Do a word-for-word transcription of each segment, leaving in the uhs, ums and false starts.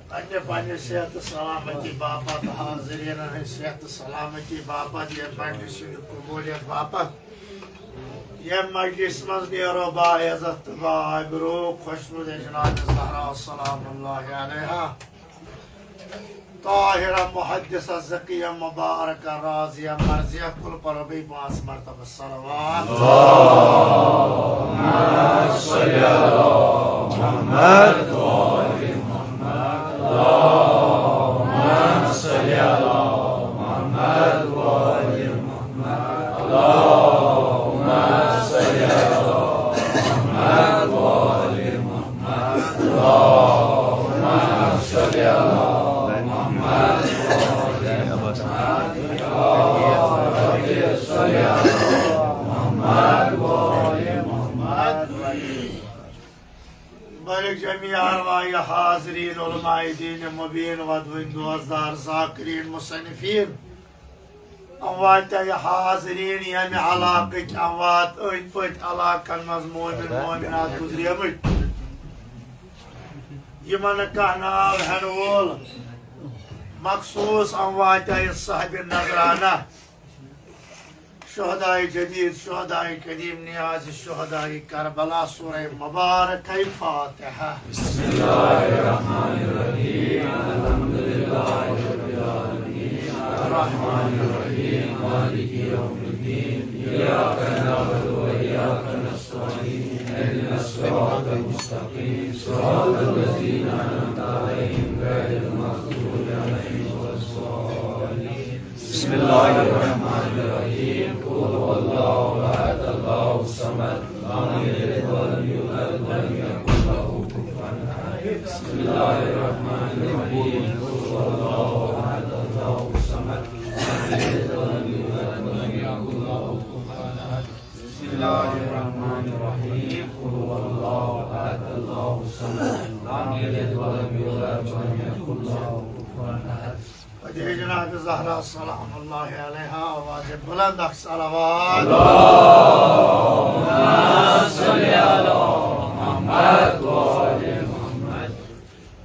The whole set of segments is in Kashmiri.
پننہِ پننہِ صحت تہٕ سلامتی باپتھ، حاضریٖنن ہٕنٛدِ صحت تہٕ سلامتی باپتھ، ییٚمہِ مجلسہِ ہٕنٛدِ قبولیت باپتھ، ییٚمہِ مجلسہِ منٛز نیرو باعزت تہٕ باآبروٗ، خۄشنُد جناب زہرا سلام اللہ علیہا، طاہرہ محدثہ زکیہ مبارکہ راضیہ مرضیہ، کل پرو بیٚیہِ پانٛژھ مرتبہ صلوات۔ اللهم صل على محمد وآل محمد۔ اللهم صل على محمد وآل محمد۔ اللهم صل على محمد وآل محمد۔ اللهم صل على محمد وآل محمد۔ اللهم صل على محمد وآل محمد۔ بلغ جميع أرواح حاضرين، علماء دين مبين، ودوين دوستدار ذاكرين مصنفين، اموات حاضرين، ییٚمہِ علاقٕکۍ اموات، أنٛدۍ پٔکۍ علاقن منٛز مومن مومنات گُزریمٕتۍ، یِمن نہٕ کانٛہہ ناو ہٮ۪نہٕ وول، مخصوص اموات صاحب نذرانہ، شہداء جدید، شہداء قدیم، نیاز شہداء کربلا، سورہ مبارکہ فاتحہ۔ بسم الله الرحمن الرحيم، الحمد لله رب العالمين، الرحمن الرحيم، مالك يوم الدين، إياك نعبد وإياك نستعين، اهدنا الصراط المستقيم، صراط الذين أنعمت عليهم، غير المغضوب عليهم ولا الضالين. بسم الله الرحمن الرحيم. قل هو الله أحد، الله الصمد، لم يلد ولم يولد ولم يكن له كفوا أحد. بسم الله الرحمن الرحيم. قل هو الله أحد، الله الصمد، لم يلد ولم يولد ولم يكن له كفوا أحد. بسم الله الرحمن الرحيم. قل هو الله أحد، الله الصمد، لم يلد ولم يولد ولم يكن له كفوا أحد. ودي جناب الزهراء سلام الله عليها، آواز بلند صلوات۔ اللهم صل على محمد وآل محمد۔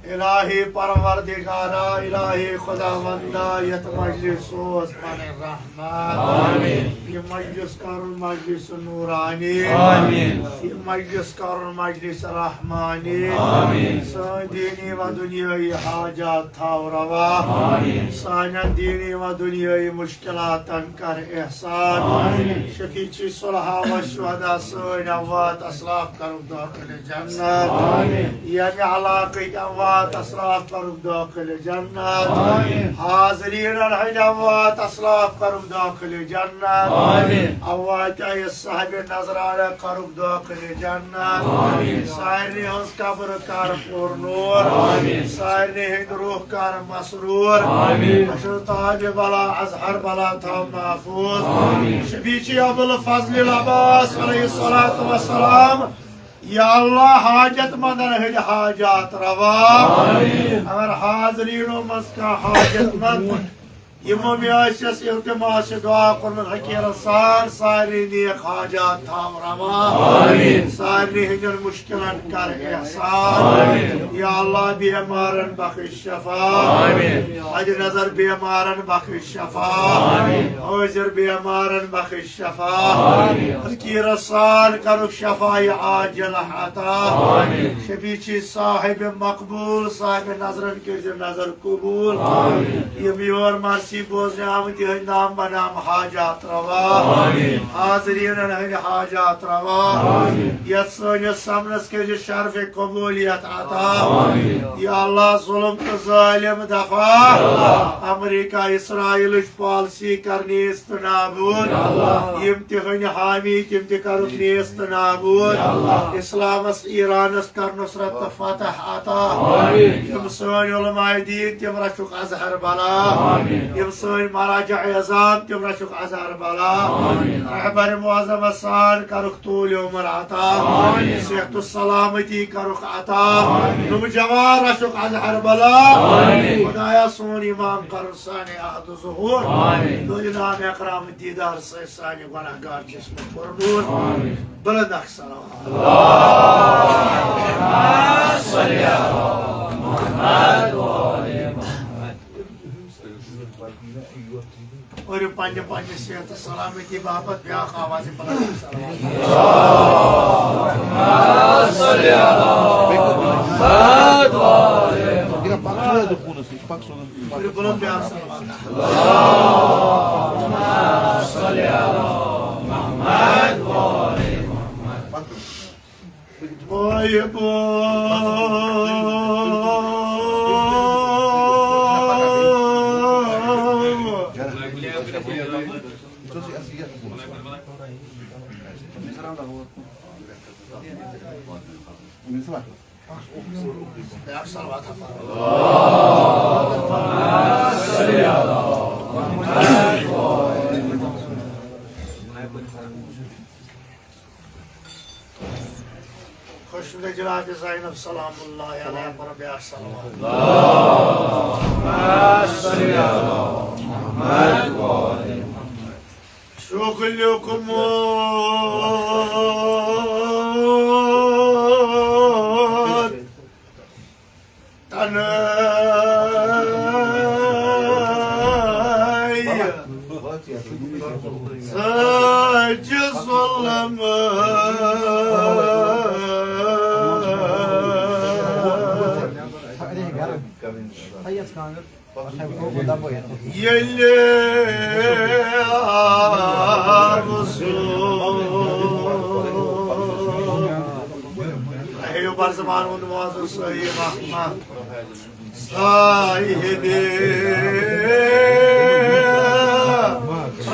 الٰہی پروردگارا، الٰہی خداوندا، یتھ مجلس سوز پنٕنۍ رحمت۔ آمین۔ یہِ مجلس کرُن مجلس نورانی۔ آمین۔ یہِ مجلس کرُن مجلس رحمانی۔ آمین۔ سٲنۍ دینی و دنیٲیی حاجات تھاو روا۔ آمین۔ سانٮ۪ن دینی و دنیٲیی مشکلاتن کر احسان۔ آمین۔ شفیع صلحا و شہدا سٲنۍ اموات اسلاف کرُکھ داخل جنت۔ آمین۔ ییٚمہِ علاقٕکۍ اموات اسلاف کرُکھ داخل جنت۔ آمین۔ حاضریٖنن ہٕنٛدۍ اموات اسلاف کرُکھ داخل جنت۔ آمین۔ اموات صاحب نذرانہ کرُکھ داخل جنت۔ آمین۔ سارنٕے ہٕنٛز قبر کر پر نور۔ آمین۔ سارنٕے ہٕنٛدۍ روح کر مسرور۔ آمین۔ اشرتاب بلا، اظہر بلا تھاو محفوظ۔ آمین۔ شفیع ابوالفضل العباس علیہ الصلوۃ والسلام، یا اللہ، حاجت مندن ہٕنٛدۍ حاجات روا۔ آمین۔ اگر حاضریٖنو منٛز کانٛہہ حاجت مند یِمو مےٚ ٲسۍ یَس التماس چھِ دعا کوٚرمُت حقیٖرت سان، سارنٕے نیک حاجات تھاو روا۔ آمین۔ سارنٕے ہٕنٛدٮ۪ن مُشکِلن کر احسان۔ آمین۔ یا اللہ، بیمارن بخش شفا۔ آمین۔ حد نظر بیمارن بخش شفا۔ آمین۔ حٲضِر بیمارن بخش شفا۔ آمین۔ حقیٖرت سان کرُکھ شفا عاجلہ عطا۔ آمین۔ شفیع صاحب مقبول، صاحب نظرن کٔرۍ زِ نظر قبول۔ آمین۔ یِم یور مرثی بوزنہِ آمٕتۍ، تِہنٛدۍ نام بنام حاجات روا۔ آمین۔ حاضریٖنن ہٕنٛدۍ حاجات روا۔ آمین۔ یتھ سٲنِس سمنس کٔرۍ زِ شرف قبولیت عطا۔ آمین۔ یا اللہ، ظلم تہٕ ظٲلم دفع۔ یا اللہ۔ امریکہ اسرائیلٕچ پالیسی کر نیست تہٕ نابود۔ یا اللہ۔ یِم تِہنٛدۍ حامی، تِم تہِ کرُکھ نیست تہٕ نابود۔ یا اللہ۔ اسلامس، ایرانس کر نصرت تہٕ فتح عطا۔ آمین۔ یِم سٲنۍ علماء دیٖن، تِم رچھُکھ اظہر بلا۔ آمین۔ یِم سٲنۍ مراجع عظام، تِم رچھُکھ از ہر بلا۔ آمین۔ رہبر معظمس سان کرُکھ طول عمر عطا۔ آمین۔ صحت و سلامتی کرُکھ عطا۔ آمین۔ نوجوان رچھُکھ از ہر بلا۔ آمین۔ خدایا، سون امام کرُن سانہِ عہد و ظہور۔ آمین۔ دُنیا میں اکرام دیدار سۭتۍ سانہِ گناہگار جسم پر نور۔ آمین۔ بلند اکھ صلوات۔ اور پننہِ پننہِ صحت سلامتی باپتھ بیاکھ آواز بلند اکھ صلوات۔ اور بلند بیاکھ صلوات۔ محبو۔ خوش جناب زینب سلام اللہ علیہ پر بیاکھ صلوات۔ شکر لکم۔ تنہائی سجہِ ظلم۔ ییٚلہِ آو سُہ۔ تۄہہِ ہیٚیِو بر زبان ووٚنمُت اوس صحیح رحمت صاحب رحمت۔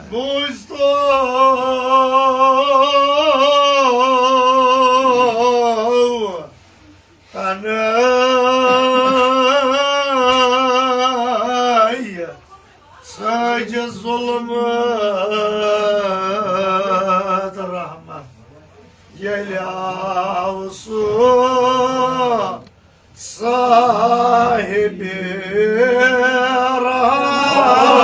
بوٗزتو تنہائی سجہِ ظلمت رحمت۔ ییٚلہِ آو سُہ صاحب رحمت۔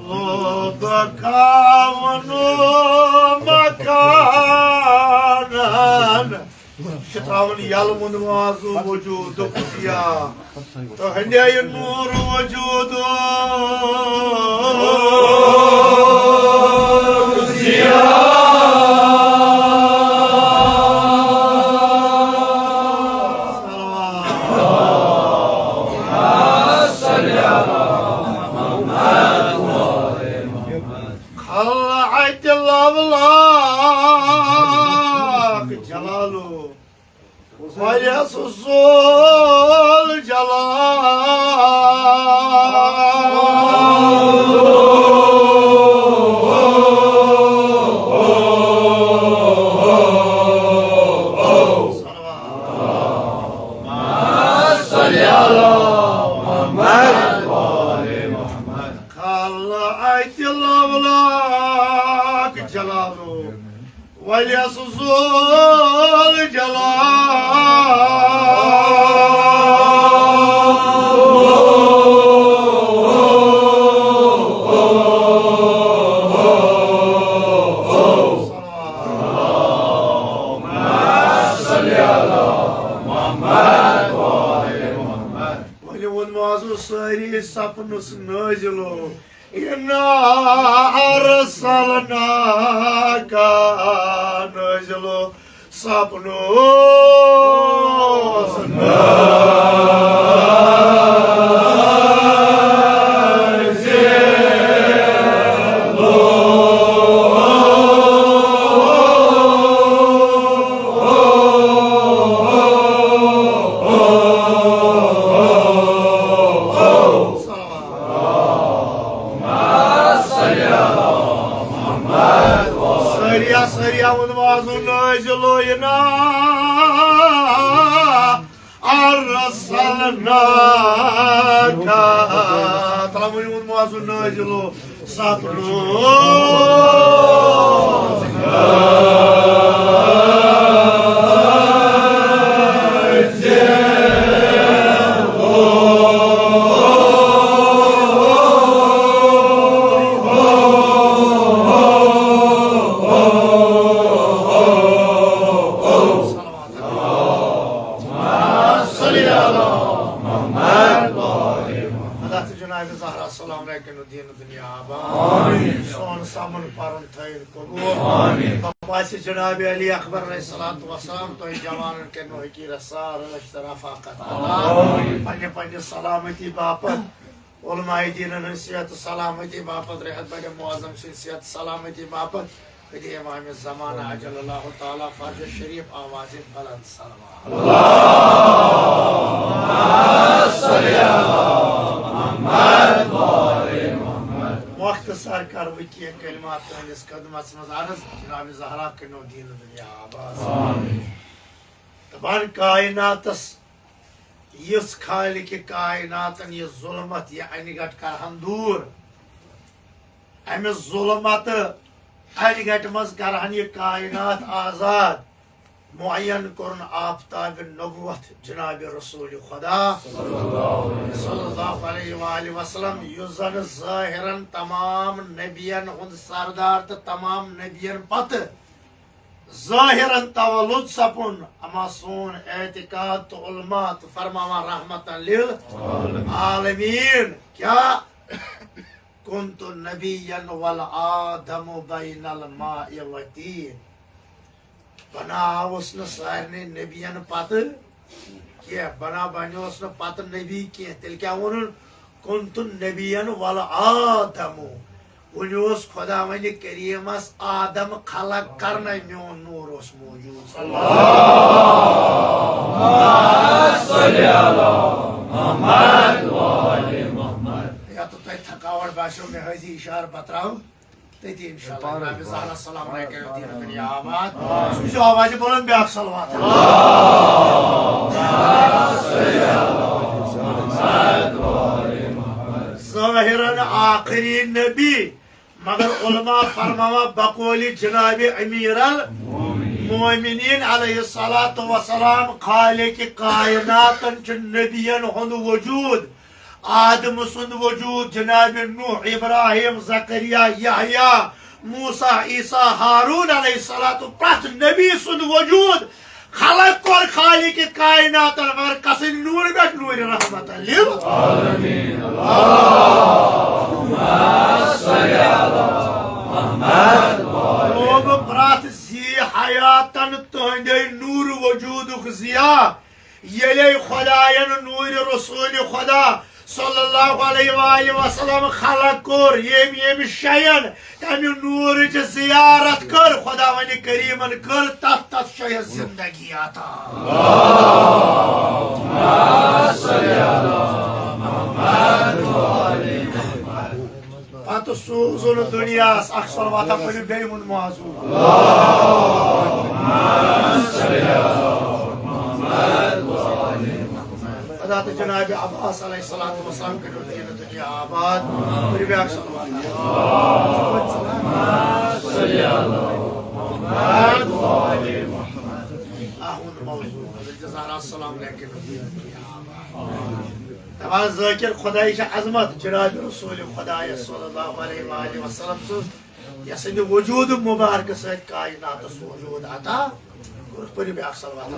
لوٚبکاوُن مکانن۔ یہِ چھُ تھاوُن یَلہٕ وُنوازُ وجوٗدُک ضیا۔ تُہنٛدے یہِ نوٗر وجوٗدُک ضیا۔ خلعت لولاک جلالو۔ ولیس ذوالجلال۔ خلعت لولاک جلالو۔ ولیس ذوالجلال۔ ؤلِو ووٚن وازو سٲری سپنس نٲزِلو۔ انا ارسلناک نٲزِلو۔ سپنو سٲریا سٲریا ووٚن وازُن نٲزِلو یہِ نا ارسلناک۔ تَلہ وۄنۍ ووٚن وازُن نٲزِلو سپنو۔ صلی علی محمد۔ اللہ تہٕ جناب زہرا سلام علیکم دین دنیا آباد۔ سون سمن پرن تھٲیِن قبول۔ آمین۔ پاپاس جناب علی اکبر علیہ الصلوۃ والسلام تۄہہِ جوانن کٔرنو حقیٖرت سار رٲچھ تہٕ رفاقت عطا۔ آمین۔ پننہِ پننہِ سلامتی باپتھ، علماء دینن ہٕنٛز صحت تہٕ سلامتی باپتھ، رہت بڑِ معظم سٕنٛدِ صحت تہٕ سلامتی باپتھ، خدی امام زمانہ عجل اللہ تعالیٰ فرج شریف آواز بلند صلوات۔ مختصر کر بہٕ کینٛہہ کلمات تُہنٛدِس خدمتس منٛز عرض، جناب زہرا کٔرنو دین دنیا آباد۔ دپان کائناتس یژھ خالق کائناتن یہِ ظلمت، یہِ انہِ گٹ کرہن دور۔ امہِ ظلمت انہِ گٹ منٛز کرہن یہِ کائنات آزاد۔ معین کوٚرُن آفتاب نبوت جناب رسول خدا صلی اللہ علیہ وآلہ وسلم، یُس زن ظاہرن تمام نبین ہُنٛد سردار تہٕ تمام نبین پتہٕ ظاہرن تولد سپُن، اما سون اعتقاد تہٕ علماء تہٕ فرماوان رحمتن للعالمین۔ کیا؟ کنت نبیا والآدم بین الماء والطین۔ بنا اوس نہٕ سارنٕے نبین پتہٕ کینٛہہ، بنا بنیوس نہٕ پتہٕ نبی کینٛہہ۔ تیٚلہِ کیٛاہ ووٚنُن؟ کنت نبیا والآدم۔ وُنہِ اوس خداوندِ کریٖمس آدم خلق کرنے، میون نور اوس موجود۔ یتھ تۄہہِ تھکاوٹ باسیو، مےٚ حٲضی اشارٕ بتراو۔ تٔتی انشاءاللہ۔ جناب زہرا سلام علیکم دین دنیا آباد۔ سُہ چھُ آوازِ بلند بیاکھ صلوات۔ ظاہرن آخری نبی، مگر علماء فرماوان بقول جناب امیر المومنین علیہ الصلوۃ والسلام، خالق کائناتن چھُ نبین ہُنٛد وجود۔ آدم سُنٛد وجود، جناب نوح، ابراہیم، زکریا، یحییٰ، موسیٰ، عیسیٰ، ہارون علیہ الصلوۃ، پرٛٮ۪تھ نبی سُنٛد وجود خلق کوٚر خالق کائناتن، مگر کسٕنٛدِ نوٗرٕ پٮ۪ٹھ؟ نوٗرِ رحمت للعالمین۔ لوگ پرٛٮ۪تھ ذی حیاتن تُہنٛدے نوٗرٕ وجودُک ضیا۔ ییٚلے خداین نوٗرِ رسول خدا صلی اللہ علیہ وآلہ وسلم خلق کوٚر، ییٚمۍ ییٚمۍ شین تمہِ نوٗرٕچ زیارت کٔر، خداوندِ کریمن کٔر تتھ تتھ شیٚیس زندگی عطا۔ پتہٕ سوٗزُن دُنیاہَس اکھ صلواتہ پٔرِو بیٚیہِ ووٚن معذوٗر۔ خدا تہٕ جناب عباس علیہ الصلوۃ والسلام کٔرِو دین دُنیا آباد۔ پٔرِو بیٚیہِ اکھ صلواتہ۔ آ، ہُنٛد موضوع۔ حضرت زہرا السلام علیکم۔ دپان ذاکر خدائی چھِ عظمت، جناب رسول خدایس صلی اللہ علیہ وآلہ وسلم سٕنٛز یس سٕنٛدِ وجود مبارک سۭتۍ کائناتس وجود عطا کوٚر۔ پٔرِو بیٛاکھ صلوات۔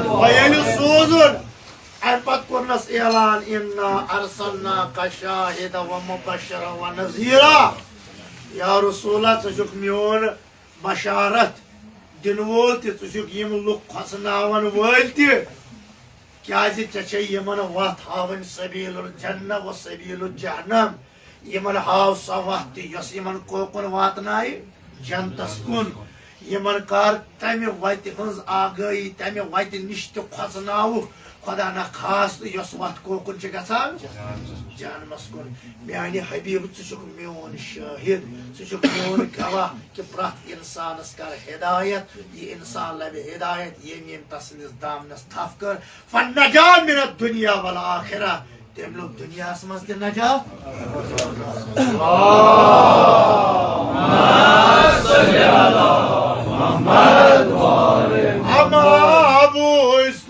وۄنۍ ییٚلہِ سوٗزُن، امہِ پتہٕ کوٚرنس اعلان، انا ارسلناک شاہدا و مبشرا و نذیرا۔ یا رسول اللہ، ژٕ چھُکھ میون بشارت دِنہٕ وول تہِ، ژٕ چھُکھ یِم لُکھ کھۄژناون وٲلۍ تہِ۔ کیازِ ژےٚ چھے یِمن وتھ ہاوٕنۍ سبیل الجنہ و سبیل الجہنم۔ یِمن ہاو سۄ وتھ تہِ یۄس یِمن کوکُن واتنایہِ جنتس کُن۔ یِمن کر تمہِ وتہِ ہٕنٛز آگٲہی، تمہِ وتہِ نِش تہِ کھۄژناوُکھ۔ خدا نہ خاص تہٕ یۄس وتھ کوکُن چھِ گژھان جہنمس کُن۔ میانہِ حبیب، ژٕ چھُکھ میون شٲہد، ژٕ چھُکھ میون گواہ کہِ پرٛٮ۪تھ انسانس کر ہدایت۔ یہِ انسان لبہِ ہدایت، ییٚمۍ ییٚمۍ تسٕنٛدِس دامنس تھپھ کٔر۔ فالنجاة من الدنیا والآخرہ۔ تٔمۍ لوٚب دُنیاہَس منٛز تہِ نجات۔ اما ابو یوسف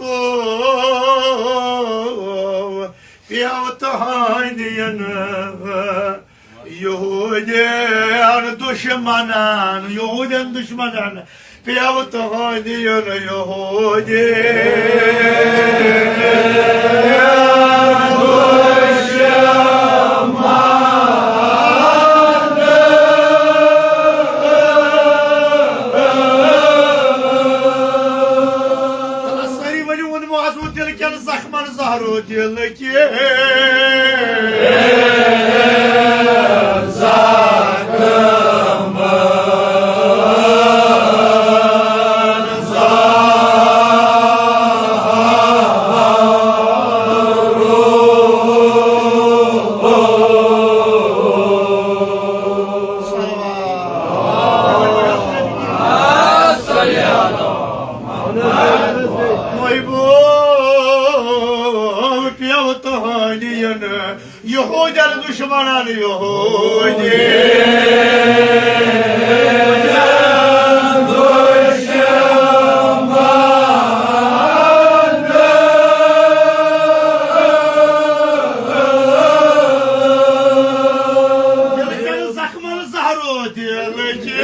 پیوٚو تُہنٛدٮ۪ن یہودین دشمنن، یہودین دشمنن پیوٚو تُہنٛدٮ۪ن یہودین دشمنن۔ سٲری ؤنِو، ووٚنمو آسوٕ دِل کٮ۪ن زخمن زہرو دِل کہِ زخمن زہرو۔ محبوب پیوٚو تُہنٛدٮ۪ن یہودین دشمنن یہودین دشمنن۔ دِل کٮ۪ن زخمن زہرو دِل کہِ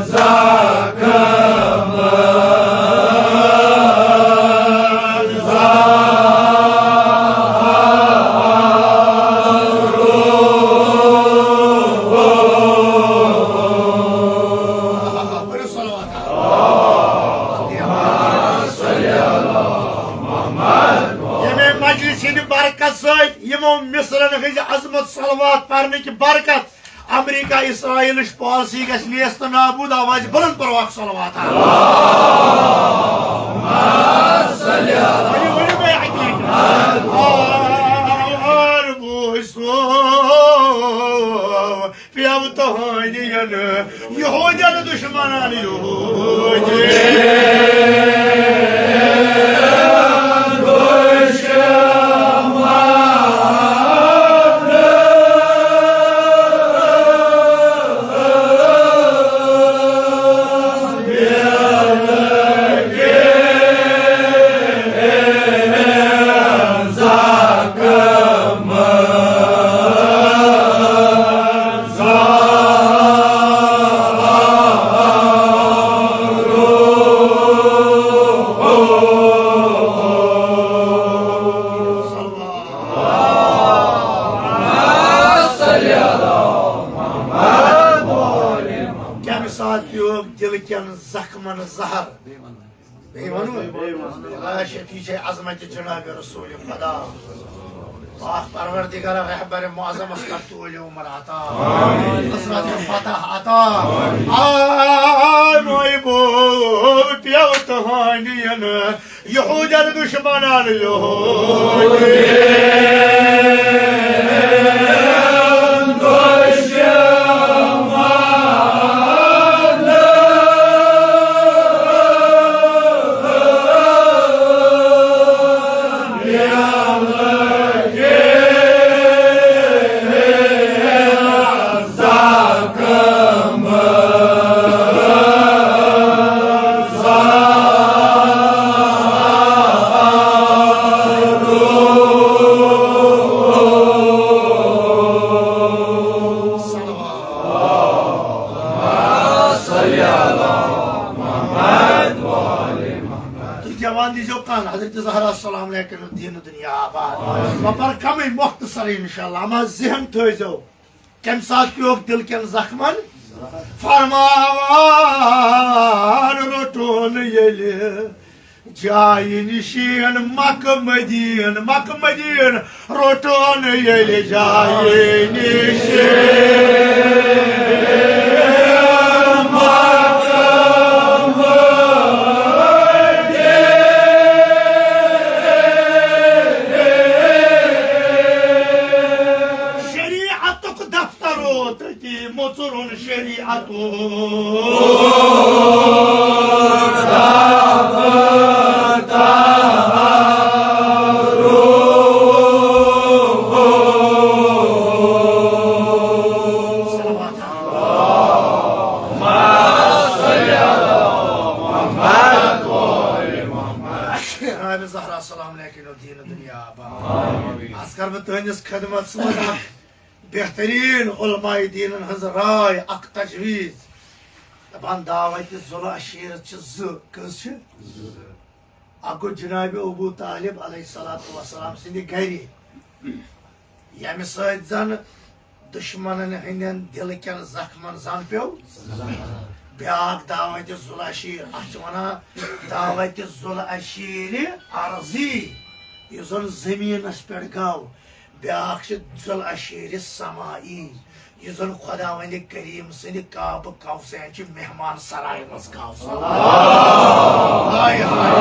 زخمن۔ ییٚمے مجلسِ ہٕنٛدِ برکت سۭتۍ، یِمو مصرن ہٕنٛزِ عظمت صلوات پرنٕکہِ برکت، امریکہ اسرائیلٕچ پالیسی گژھِ نیست نابود۔ آوازِ بلند پرو اکھ صلوات۔ ؤنِو، ؤنِو بیٚیہِ اَکہِ لَٹہِ۔ آر بوٗزۍ سو پیوٚو تُہنٛدٮ۪ن یہودین دشمنن یہودین دشمنن۔ کمہِ ساتہٕ پیوٚو دِل کٮ۪ن زخمن زہر؟ بیٚیہِ وَنو؟ آ، شفیع عظمت جناب رسول خدا۔ پاک پروردگار رہبر معظمس کر طول عمر عطا۔ حضرت فتح عطا۔ آ، محبوب پیوٚو تُہنٛدٮ۪ن یہودین دشمنن یہودین دشمنن۔ وَن دیٖزیو کَن، حضرت زہرا سلام علیکم دین دنیا آباد۔ بہٕ پَرٕ کَمٕے مۄختصرٕے اِنشاءاللہ، اَما ذہن تھٲیزیو۔ کَمہِ ساتہٕ پیوٚکھ دِل کٮ۪ن زخمَن؟ فرمان روٚٹُن ییٚلہِ جایہِ نِشین مکہ مدین، مکہ مدین روٚٹُن ییٚلہِ جایہِ نِشین مکہ مدین۔ شریعتُک دفتر روت تٔتی مُژرُن شریعتُک۔ جناب زہرا سلام علیکم دین دنیا آباد۔ آز کر بہٕ تُہنٛدِس خدمتس منٛز اکھ بہترین علماء دینن ہٕنٛز راے، اکھ تجویز۔ دپان دعوت ذوالعشیرت چھِ زٕ۔ کٔژ چھِ؟ اکھ گوٚو جناب ابو طالب علیہ الصلوۃ والسلام سٕنٛدِ گرِ، ییٚمہِ سۭتۍ زن دشمنن ہٕنٛدٮ۪ن دِلہٕ کٮ۪ن زخمن زن پیوٚو۔ بیاکھ دعوت ذوالعشیر، اتھ چھِ ونان دعوت ذوالعشیر ارضی، یُس زن زمینس پٮ۪ٹھ گوٚو۔ بیاکھ چھِ ذوالعشیر سمائی، یُس زن خداوند کریم سٕنٛدِ کعبہٕ کوثین چہِ مہمان سرایہِ منٛز گوٚو۔ ہاے ہاے۔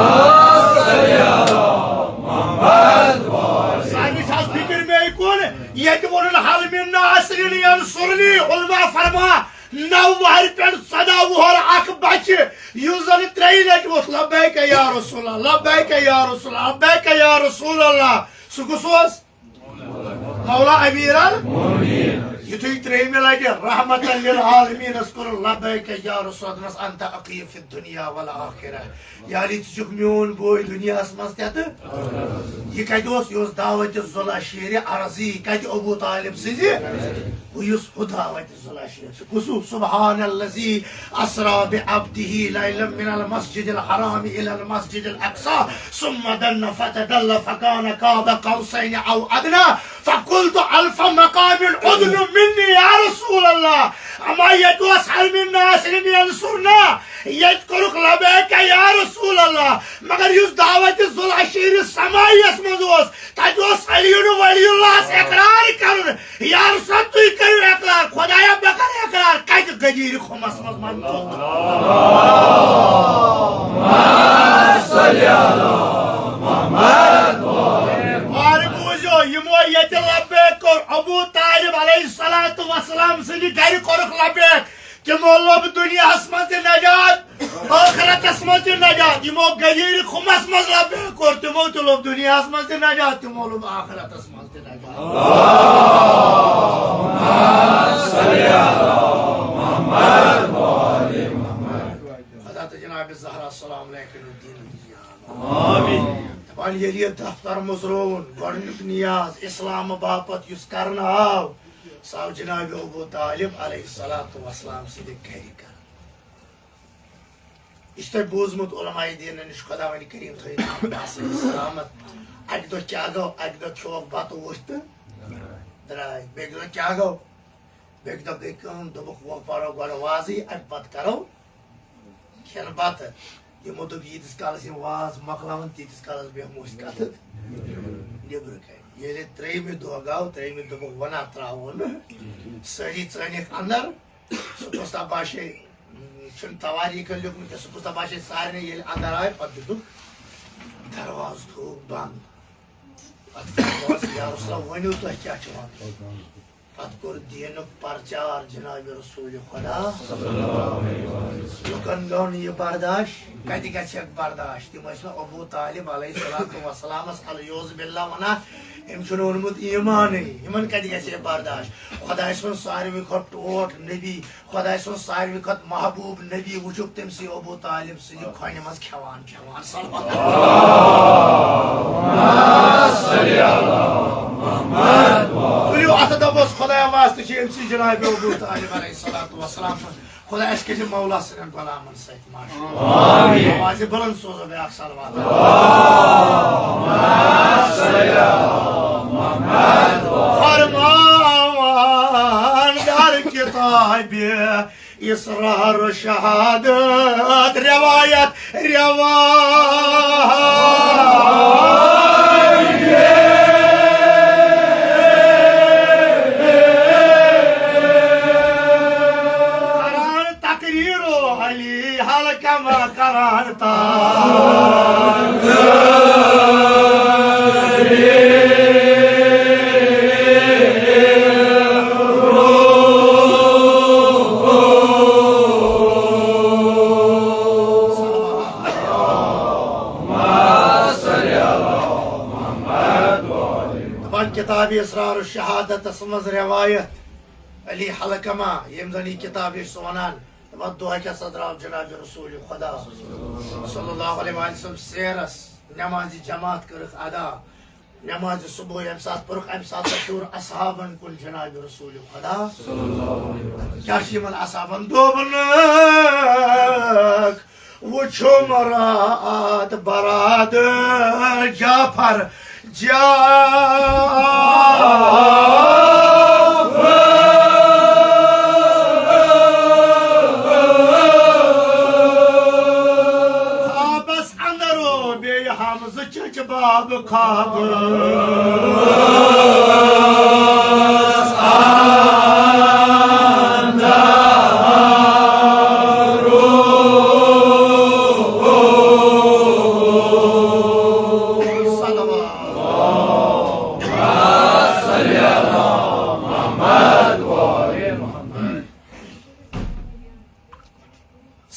سانہِ چھِ آز فکر مے کُن، ییٚتہِ ووٚنُن حل من ناصر ینصرنی، علماء فرما، نَو وُہَر پٮ۪ٹھ ژۄداہ وُہَر اکھ بچہِ، یُس زن ترٛیٚیہِ لٹہِ ووٚتھ لبیک یا رسول اللہ، لبیک یا رسول اللہ، لبیک یا رسول اللہ، سُہ کُس اوس؟ مولا امیر ال۔ یُتھُے ترٛیٚیِمہِ لٹہِ رحمتاً للعالمینس کوٚر لبیک یا رسول، دوٚپنس انت اخی فی الدنیا والآخرہ، یعنی ژٕ چھُکھ میون بوے دُنیاہس منٛز تہِ تہٕ۔ یہِ کتہِ اوس؟ یہِ اوس دعوت ذوالعشیر ارضی، کتہِ؟ ابو طالب سٕنٛزِ۔ ہُہ یُس ہُہ دعوت ذوالعشیر چھُ۔ کُس ہیوٗ؟ سبحان الذی اسری بعبدہ لیلا من المسجد الحرام الی المسجد الاقصی ثم دنا فتدلی فکان قاب قوسین او ادنی فقلت الف مقام ادن منی یا رسول اللہ۔ اما ییٚتہِ اوس حل من ناصر ینصرنا، ییٚتہِ کوٚرُکھ لبیک یا رسول اللہ، مگر یُس دعوت ذوالعشیر سمائیس منٛز اوس، تتہِ اوس علی ولی اللہس اقرار کرُن۔ یا رسول، تُہۍ کٔرِو اقرار، خدایا، بہٕ کرٕ اقرار، کتہِ؟ غدیٖرِ خُمس منٛز منظوٗر۔ وارٕ بوٗزِو، یِمو ییٚتہِ لبیک کوٚر، ابو طالب علیہ الصلوۃ والسلام سٕنٛدِ گرِ کوٚرُکھ لبیک، تِمو لوٚب دُنیاہس منٛز تہِ نجات، ٲخرتس منٛز تہِ نجات۔ یِمو غدیٖرِ خُمس منٛز لبیک کوٚر، تِمو تہِ لوٚب دُنیاہس منٛز تہِ نجات، تِمو لوٚب ٲخرتس منٛز تہِ نجات۔ خدا تہٕ جناب زہرا سلام علیکم الدین دنیا۔ آمین۔ دپان ییٚلہِ یہِ دفتر مُژرووُن، گۄڈٕنیُک نیاز اسلام باپتھ یُس کرنہٕ آو، سُہ آو جناب ابو طالب علیہ الصلوۃ والسلام سٕنٛدِ گرِ کرنہٕ۔ یہِ چھُ تۄہہِ بوٗزمُت علماء دیٖنن نِش، خداوند کریم تھٲیِن تِم باصحت سلامت۔ اَکہِ دۄہ کیٛاہ گوٚو؟ اَکہِ دۄہ کھیوٚوکھ بَتہٕ ووٚتھ تہٕ درٛاے۔ بیٚکہِ دۄہ کیٛاہ گوٚو؟ بیٚکہِ دۄہ گٔے کٲم، دوٚپُکھ، "وۄنۍ پَرو گۄڈٕ وازٕے، اَمہِ پَتہٕ کَرو کھٮ۪ن بَتہٕ۔" یِمو دوٚپ، "ییٖتِس کالَس یِم واز مۄکلاوَن، تیٖتِس کالَس بیٚہمو أسۍ کَتھٕ نیٚبرٕ کَنہِ۔" ییٚلہِ ترٛیٚیِمہِ دۄہ گوٚو، ترٛیٚیِمہِ دوٚپُکھ، "وَنا ترٛاوو نہٕ۔" سٲری ژٲنِکھ اَندَر۔ سُہ گوٚژھ باسے، چھُنہٕ توٲریٖخَن لیوٚکھمُت کینٛہہ، سُہ گوٚژھ باسے سارنٕے ییٚلہِ اَندَر آے، پَتہٕ دیُتُکھ دروازٕ تھوٚوُکھ بنٛد۔ پَتہٕ فرمووُس، "یا رسول اللہ، ؤنِو تۄہہِ کیٛاہ چھُ وَنُن؟" پَتہٕ کوٚر دیٖنُک پرچار جناب رسول خدا۔ لُکَن گوٚو نہٕ یہِ برداشت، کَتہِ گژھِ ہا برداشت؟ تِم ٲسۍ نہٕ ابو طالب علیہ الصلوۃ والسلامَس الیوز باللہ وَنان، أمۍ چھُنہٕ اوٚنمُت ایٖمانٕے، یِمَن کَتہِ گژھِ ہے برداشت؟ خۄداے سُنٛد ساروی کھۄتہٕ ٹوٹھ نبی، خۄداے سُنٛد ساروی کھۄتہٕ محبوب نبی وٕچھُکھ تٔمۍ سٕے ابو طالب سٕنٛزِ کھۄنہِ منٛز کھٮ۪وان کھٮ۪وان۔ صلی اللہ۔ تُلِو اَتھٕ، دَپوس، خۄدایا، واسطہٕ چھِ أمۍ سٕے جناب ابو طالب علیہ الصلوۃ والسلام سُنٛد۔ خۄدایا، اَسہِ کٔرۍ زِ مولا سٕنٛدٮ۪ن غلامن سۭتۍ معاشر۔ آمین۔ آوازِ بلند سوزو بیٛاکھ صلوات۔ فرمان دار کتابِ اسرار و شہادت روایت روایت۔ کران تقریر و علی حلقہ ما کران تا۔ دپان کتاب اسرار الشہادتس منٛز روایت علی حلقمہ، ییٚمۍ زن یہِ کتاب چھِ سُہ ونان، دپان دۄہ کیٛاہ سا درٛاو جناب رسول خدا صلی اللہ علیہ وآلہ وسلم سیرس، نمازِ جماعت کٔرٕکھ ادا، نمازِ صبح ییٚمہِ ساتہٕ پٔرٕکھ، امہِ ساتہٕ پھیوٗر اصحابن کُن جناب رسول خدا۔ کیٛاہ چھِ یِمن اصحابن؟ دوٚپنکھ، وُچھو مراد برادر جعفر، جعفر۔ خوابس اندر و بیٚیہِ حمزٕ چچ باب خواب۔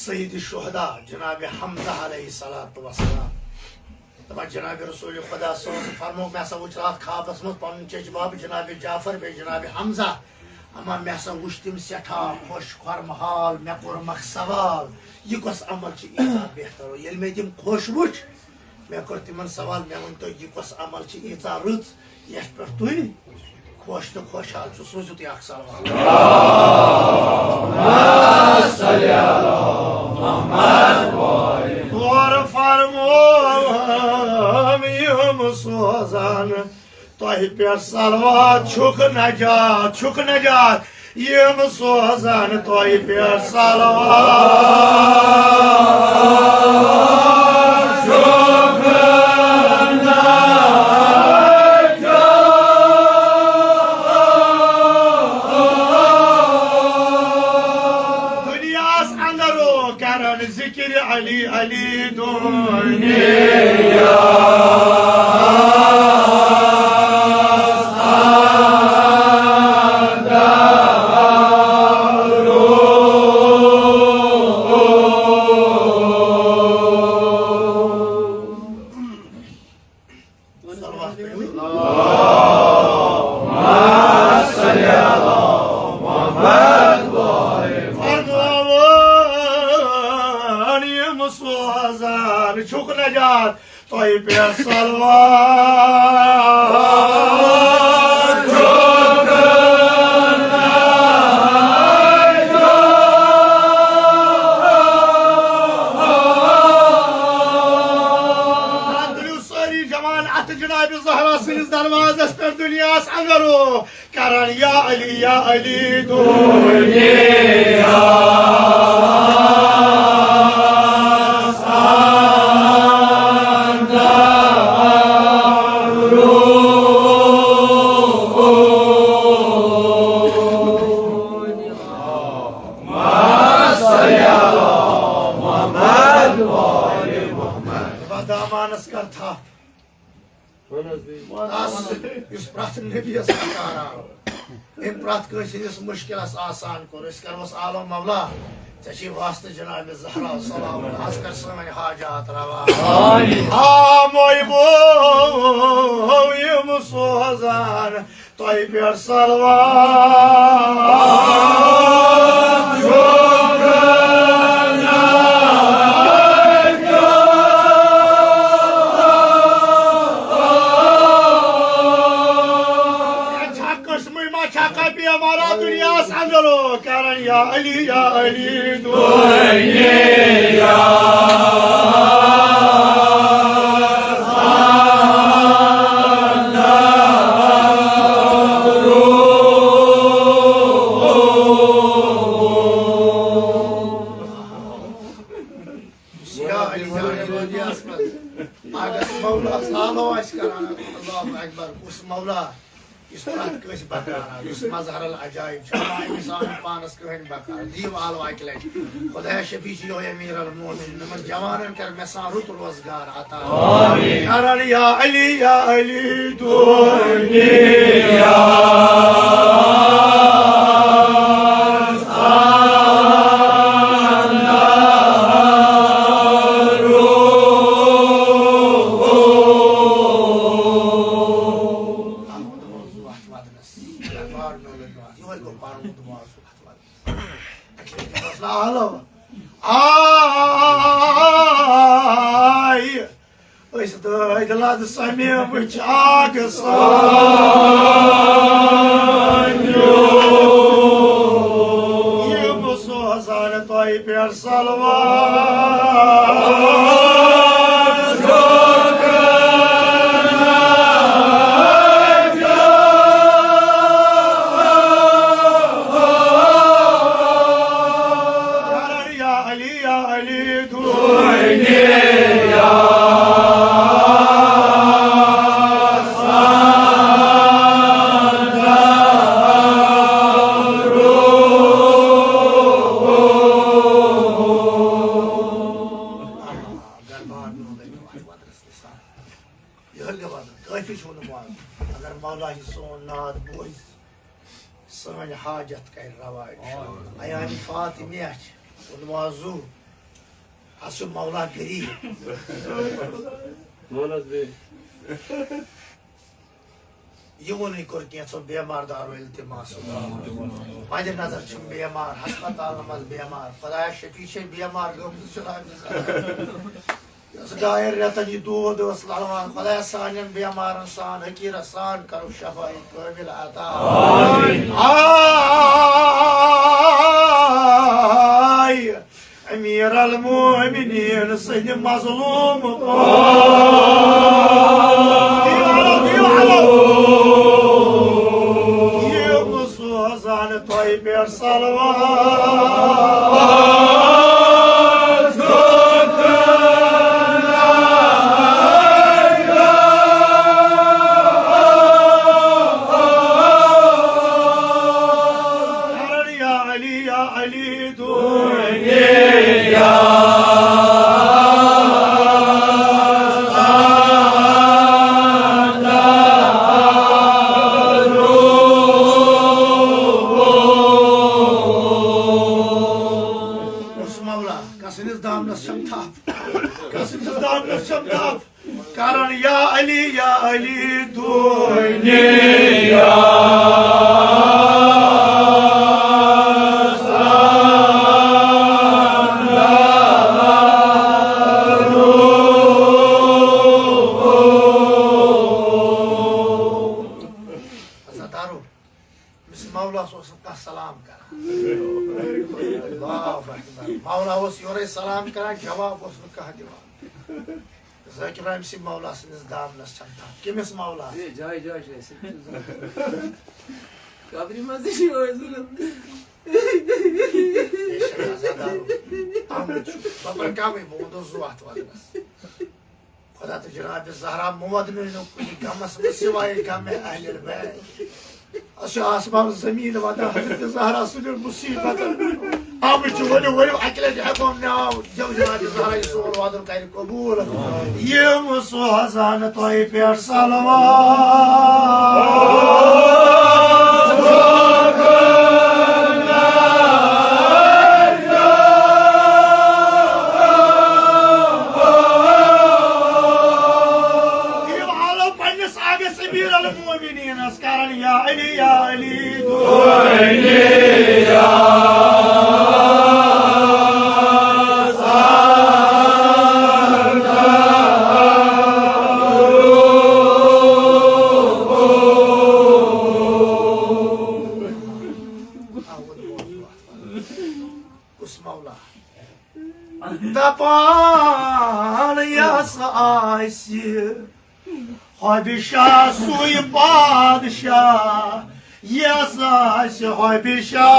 سید الشہداء جناب حمزہ علیہ الصلوۃ والسلام۔ دپان جناب رسول خدا صٲب فرموو، مےٚ ہسا وُچھ راتھ خوابس منٛز پنُن چچہِ باب جناب جعفر بیٚیہِ جناب حمزہ۔ اما مےٚ ہسا وُچھ تِم سٮ۪ٹھاہ خۄش خۄرمہٕ حال، مےٚ کوٚرمکھ سوال، یہِ کۄس عمل چھِ ییٖژاہ بہتر؟ ییٚلہِ مےٚ تِم خۄش وُچھ، مےٚ کوٚر تِمن سوال، مےٚ ؤنۍ تو، یہِ کۄس عمل چھِ ییٖژاہ رٕژ، یتھ پٮ۪ٹھ تُہۍ خۄش تہٕ خۄشحال چھِو؟ سوٗزِو تُہۍ اکھ صلوات۔ اللہم صل علی محمد و آل محمد۔ اور فرمووم یِم سوزان تۄہہِ پٮ۪ٹھ صلوات، چھُکھ نجات، چھُکھ نجات۔ یِم سوزن تۄہہِ پٮ۪ٹھ صلوات۔ دُنیاہس اندر کرن ذکر علی علی دُنیا۔ فرماوان یِم سوزان چھُکھ نجات۔ تۄہہِ پٮ۪ٹھ صلوات چھُ کران۔ تُلِو سٲری جوان اَتھٕ جناب زہرا سٕنٛدِس دروازس پٮ۪ٹھ دُنیاہس اندر۔ کران یا علی، یا علی، دنیا۔ دامانس کر تھپھ۔ تس یُس پرٛٮ۪تھ نبی یس سرکار آو، أمۍ پرٛٮ۪تھ کٲنٛسہِ ہٕنٛدِس مُشکلس آسان کوٚر۔ أسۍ کرہوس عالم مولا، ژےٚ چھی واسطہٕ جناب زہرا سلام، از کر سٲنۍ حاجات روا۔ آموے بو یِم سوزان تۄہہِ پٮ۪ٹھ صلوات۔ چھا قٕسمٕے ما چھا کانٛہہ بیمار؟ یا علی دنیا یا علی، یا علی، یا علی۔ اگر مولا سالو آسہِ کران، اللہ اکبر، اس مولا یُس پرٛٮ۪تھ کٲنٛسہِ بکار آو، یُس مظہر العجائب چھُ، اللہ أمِس آو نہٕ پانَس کٕہٕنۍ بکار۔ دِیِو آلو اَکہِ لَٹہِ۔ خۄدایا شفیع چھُ یِہوٚے امیر المومنین، یِمَن جوانَن کر مےٚ سان رُت روزگار عطا۔ آمین۔ کرن یا علی، یا علی، دنیا۔ یِہوٚے گوٚو پَرُن دُعا سُہ اَتھ وَنان۔ اَکہِ لَٹہِ اوس نہٕ آلو۔ آے، أسۍ دٲدۍ لَد سَمے وٕچھ آگہٕ سان۔ یِم سوزان تۄہہِ پٮ۪ٹھ صلوات۔ یا علی، یا علی، دنیا۔ یِہوٚے گٔے وَنُن، کٲفی چھُ ووٚنمُت۔ اگر مولا یہِ سون ناد بوزِ، سٲنۍ حاجت کرِ روا، انشاءاللہ۔ ایام فاطمیہ چھِ ووٚنمُت، زُو، اَسہِ چھُ مولا غریٖب۔ وَن حظ بیٚیہِ۔ یِمنٕے کوٚر کینٛژھو بیمار دارو التماس۔ مَدِ نظر چھِم بیمار، ہسپتالن منٛز بیمار، خۄدایا شفیع چھے بیمار گٔمٕژ چھِ راتھ۔ یۄس ڈاین رٮ۪تن یہِ دود ٲس لڑوان، خۄدایا سانٮ۪ن بیمارن سان، حقیٖرس سان کرو شفا کٲمل عطا۔ آمین۔ آے امیر المومنین سٕنٛدِ مظلوم پاک۔ یِم سوزان تۄہہِ پٮ۪ٹھ صلوات۔ یا علی، یا علی، دنیا۔ اس مولا، کسنِس دامنس چھم تھپھ، کسنِس دامنس چھم تھپھ۔ کرن یا علی، یا علی، دنیا۔ عزادارو، أمِس مولاہس اوس نہٕ کانٛہہ سلام کران۔ اللہ اکبر۔ مولا اوس یورے سلام کران، جواب اوس نہٕ کانٛہہ دِوان۔ ذٲکِر رحیم سی مولا سٕنٛدِس دامنس چھم تھپھ۔ کٔمِس مولا؟ ہے، جاے جاے چھِ اَسہِ۔ قبرِ منٛز تہِ چھِ یِہوٚے ظُلُم۔ بے شک عزادارو، آمُت چھُ۔ بہٕ پَرٕ کَمٕے، بہٕ وَنہٕ زُو اَتھ وَنَس۔ خۄدا تہٕ جناب زہرا مہٕ وَدنٲیِو کُنہِ غمَس منٛز سوائے غمِ اہلِ بیت۔ اَسہِ چھُ آسمان زٔمیٖن وَدان حضرت زہرا سٕنٛدٮ۪ن مُصیٖبتَن۔ آمٕتۍ چھِ، ؤلِو، ؤلِو، اَکہِ لَٹہِ ہٮ۪کو ناو جب جناب زہرا یہِ سون وعدُن کرِ قبوٗل۔ یِم سوزان تۄہہِ پٮ۪ٹھ صلوات۔ یِم حالو پننِس آبِ سبیل المومنینس کرن یا علی، یا علی، دعا۔ دپان یس آسہِ حبشہ سُے پادشاہ، یس آسہِ حبشہ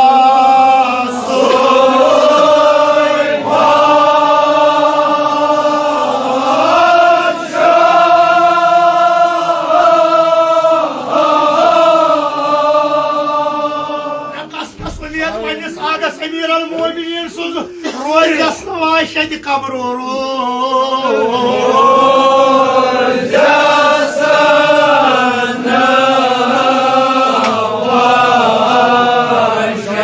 سُے پادشاہ۔ کس کس اُمید پننِس آغس امیر المومنین سُنٛد روزس نہٕ واشہِ قبرو روزس نہٕ واشہِ۔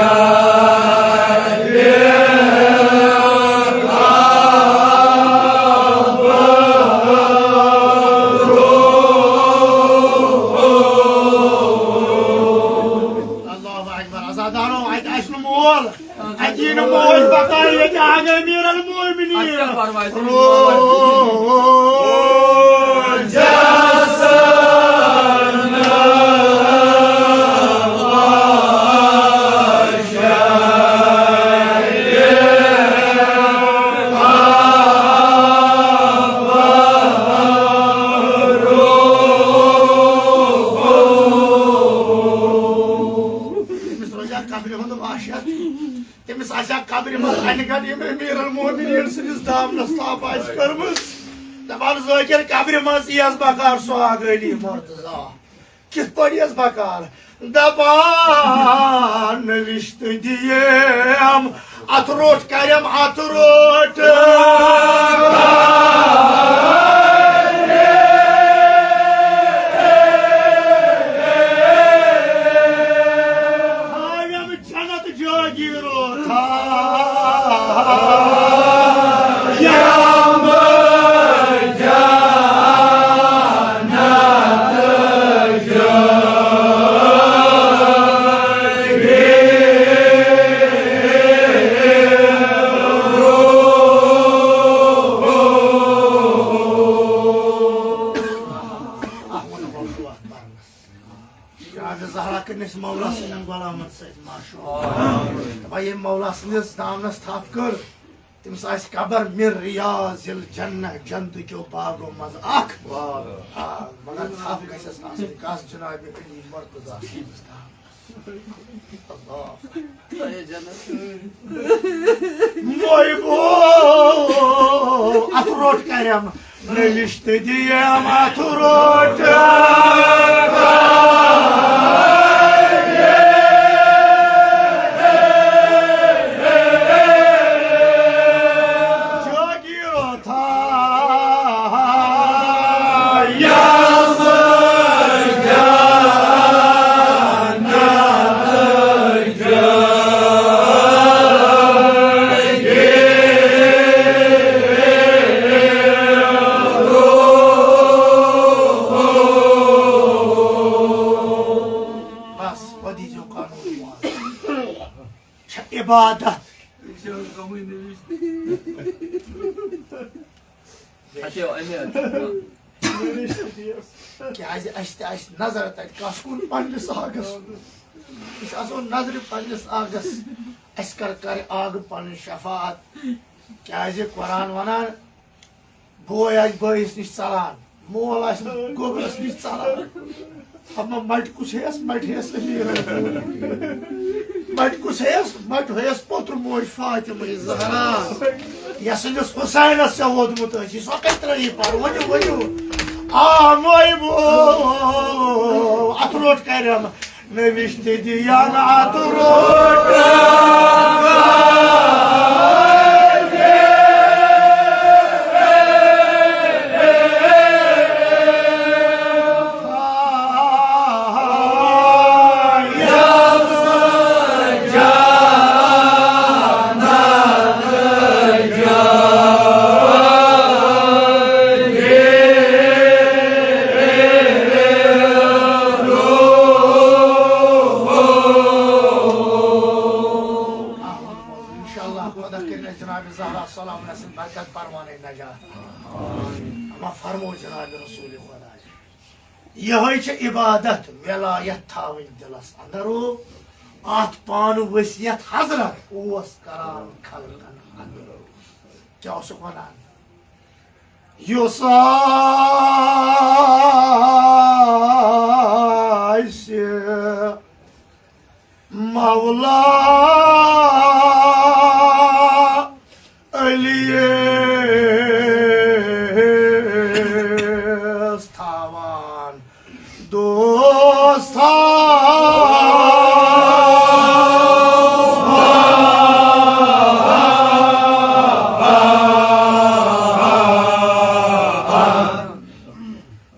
اللہ اکبر۔ عزادارو، اتہِ آسہِ نہٕ مول، اتہِ یی نہٕ موج بکار، ییٚتہِ آ گٔے امیر المومنین۔ اَتھ کیٛاہ پرواے چھُ؟ روزس تٔمِس روزِ ہا قبرِ ہُنٛد وحشت۔ تٔمِس آسہِ ہا قبرِ منٛز اَنہِ گَنڈ ییٚمۍ أمیٖر المومنیٖن سٕنٛدِس دامنَس تھپھ آسہِ کٔرمٕژ۔ دَپان، ذٲکِر، قبرِ منٛز یِیَس بکار سۄ اکھ علی مرتضیٰ۔ کِتھ پٲٹھۍ یِیَس بکار؟ دَپان، نٔوِشتہٕ دِیَم اَتھ روٚٹ کَرٮ۪م اَتھ روٚٹ۔ تھاوٮ۪م جنت جٲگیٖرو تھاوٮ۪م جنت۔ جناب زہرا کٔرِن أسۍ مولا سٕنٛدٮ۪ن غلامن سۭتۍ مشہوٗر۔ دَپان، ییٚمۍ مولا سٕنٛدِس دامنس تھپھ کٔر، تٔمِس آسہِ قبر من ریاض الجنہ، جنتہٕ کیو باغو منٛز اکھ۔ آ، مگر تھپھ گژھٮ۪س آسٕنۍ کس؟ جناب علی مرتضیٰ سٕنٛدِس دامنس۔ اللہ۔ مویبو، اتھ روٚٹ کرٮ۪م، نٔوِشتہٕ دِیَم اتھ روٚٹ۔ جٲگیٖرو تھاوٮ۪م جنت۔ بس، وۄنۍ دیٖزیو قانوٗن وۄنۍ۔ چھےٚ عبادت۔ اچھا، اَمہِ کیٛازِ اَسہِ تہِ آسہِ نظر تَتہِ کَس کُن؟ پنٛنِس آغَس۔ أسۍ آسو نظرِ پنٛنِس آغَس۔ اَسہِ کَر کَرِ آغہٕ پَنٕنۍ شفاعت؟ کیٛازِ قرآن وَنان، بوے آسہِ بٲیِس نِش ژَلان، مول آسہِ گوٚبرَس نِش ژَلان۔ اما مَٹہِ کُس ہیٚیَس؟ مَٹہِ ہیٚیَس أمیٖر۔ مَٹہِ کُس ہیٚیَس؟ مَٹہِ ہیٚیَس پوٚتُر موج فاطمہ زہرا، یَس سٕنٛدِس حُسینَس ژےٚ ووٚدمُت ٲسی، سۄ کَتہِ ترٛٲوی پَرٕ؟ ؤنِو، ؤنِو۔ آ، مویبو، اَتھ روٚٹ کَرٮ۪م۔ نٔوِشتہٕ دِیَن اَتھ روٚٹ۔ انشاءاللہ خدا کٔرِنۍ اَسہِ جناب زہرا سلام رسن برکت پروانَے نجات۔ اما فرمو جناب رسول خدا۔ یِہوٚے چھِ عبادت، ولایت تھاوٕنۍ دِلس اندر۔ او، اتھ پانہٕ وصیت حضرت اوس کران خلقن اندر۔ کیٛاہ اوسُکھ ونان؟ یُس آسہِ مولا علی یس تھاوان دوست۔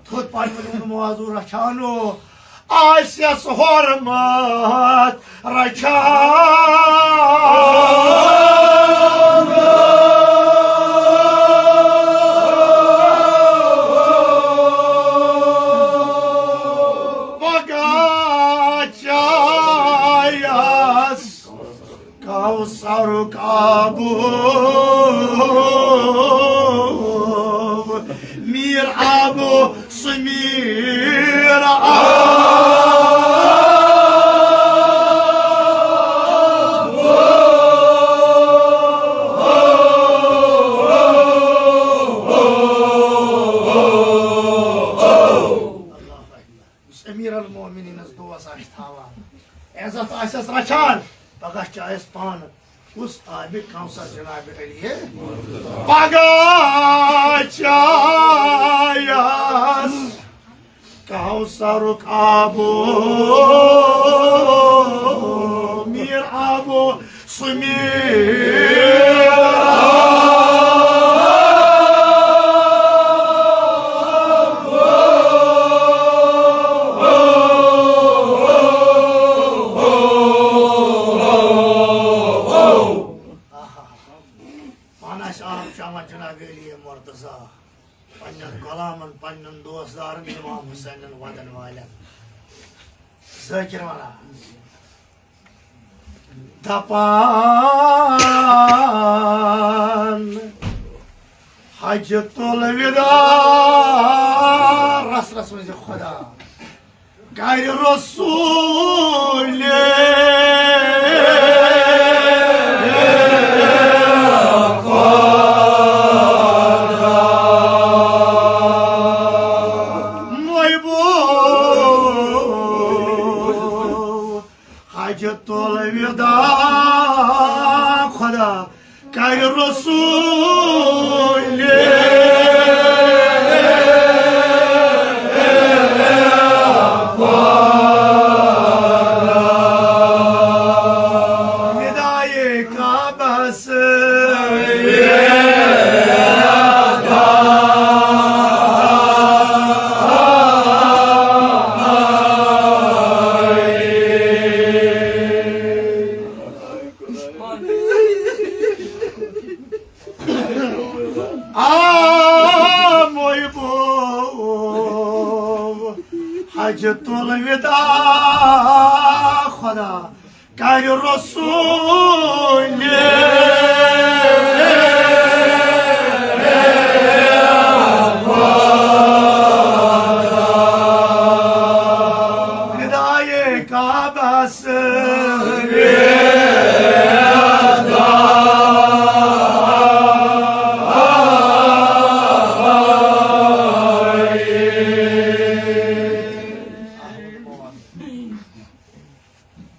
تھوٚد پننہِ ووٚن معذور رچھانو، آسٮ۪س حرمت رچھان۔ پگاہ چایس کوثرُک آبہٕ، میٖر آبہٕ، سُہ میٖر آبہٕ۔ یُس امیر المومنینس دوس آسہِ تھاوان، عزت آسٮ۪س رچھان، پگاہ چایس پانہٕ کُس آبِ کوثر جناب علی؟ پگاہ چایس کوثرُک آبہٕ، میٖر آبہٕ، سُہ میٖر آبہٕ۔ پانہٕ آسہِ آب چٮ۪وان جناب علی مرتضیٰ، پننٮ۪ن غلامن، پننٮ۪ن دوستدارن، امام حسینن ودن والٮ۪ن۔ ذٲکر ونان، دپان، حجۃ الوداع، رس رس منٛز خدا کرِ رسول محبوب۔ حجۃ الوداع خدا کرِ رسول وداع کعبس۔ آ محبوب، حجۃ الوداع خدا کرِ رسول وداع کعبس۔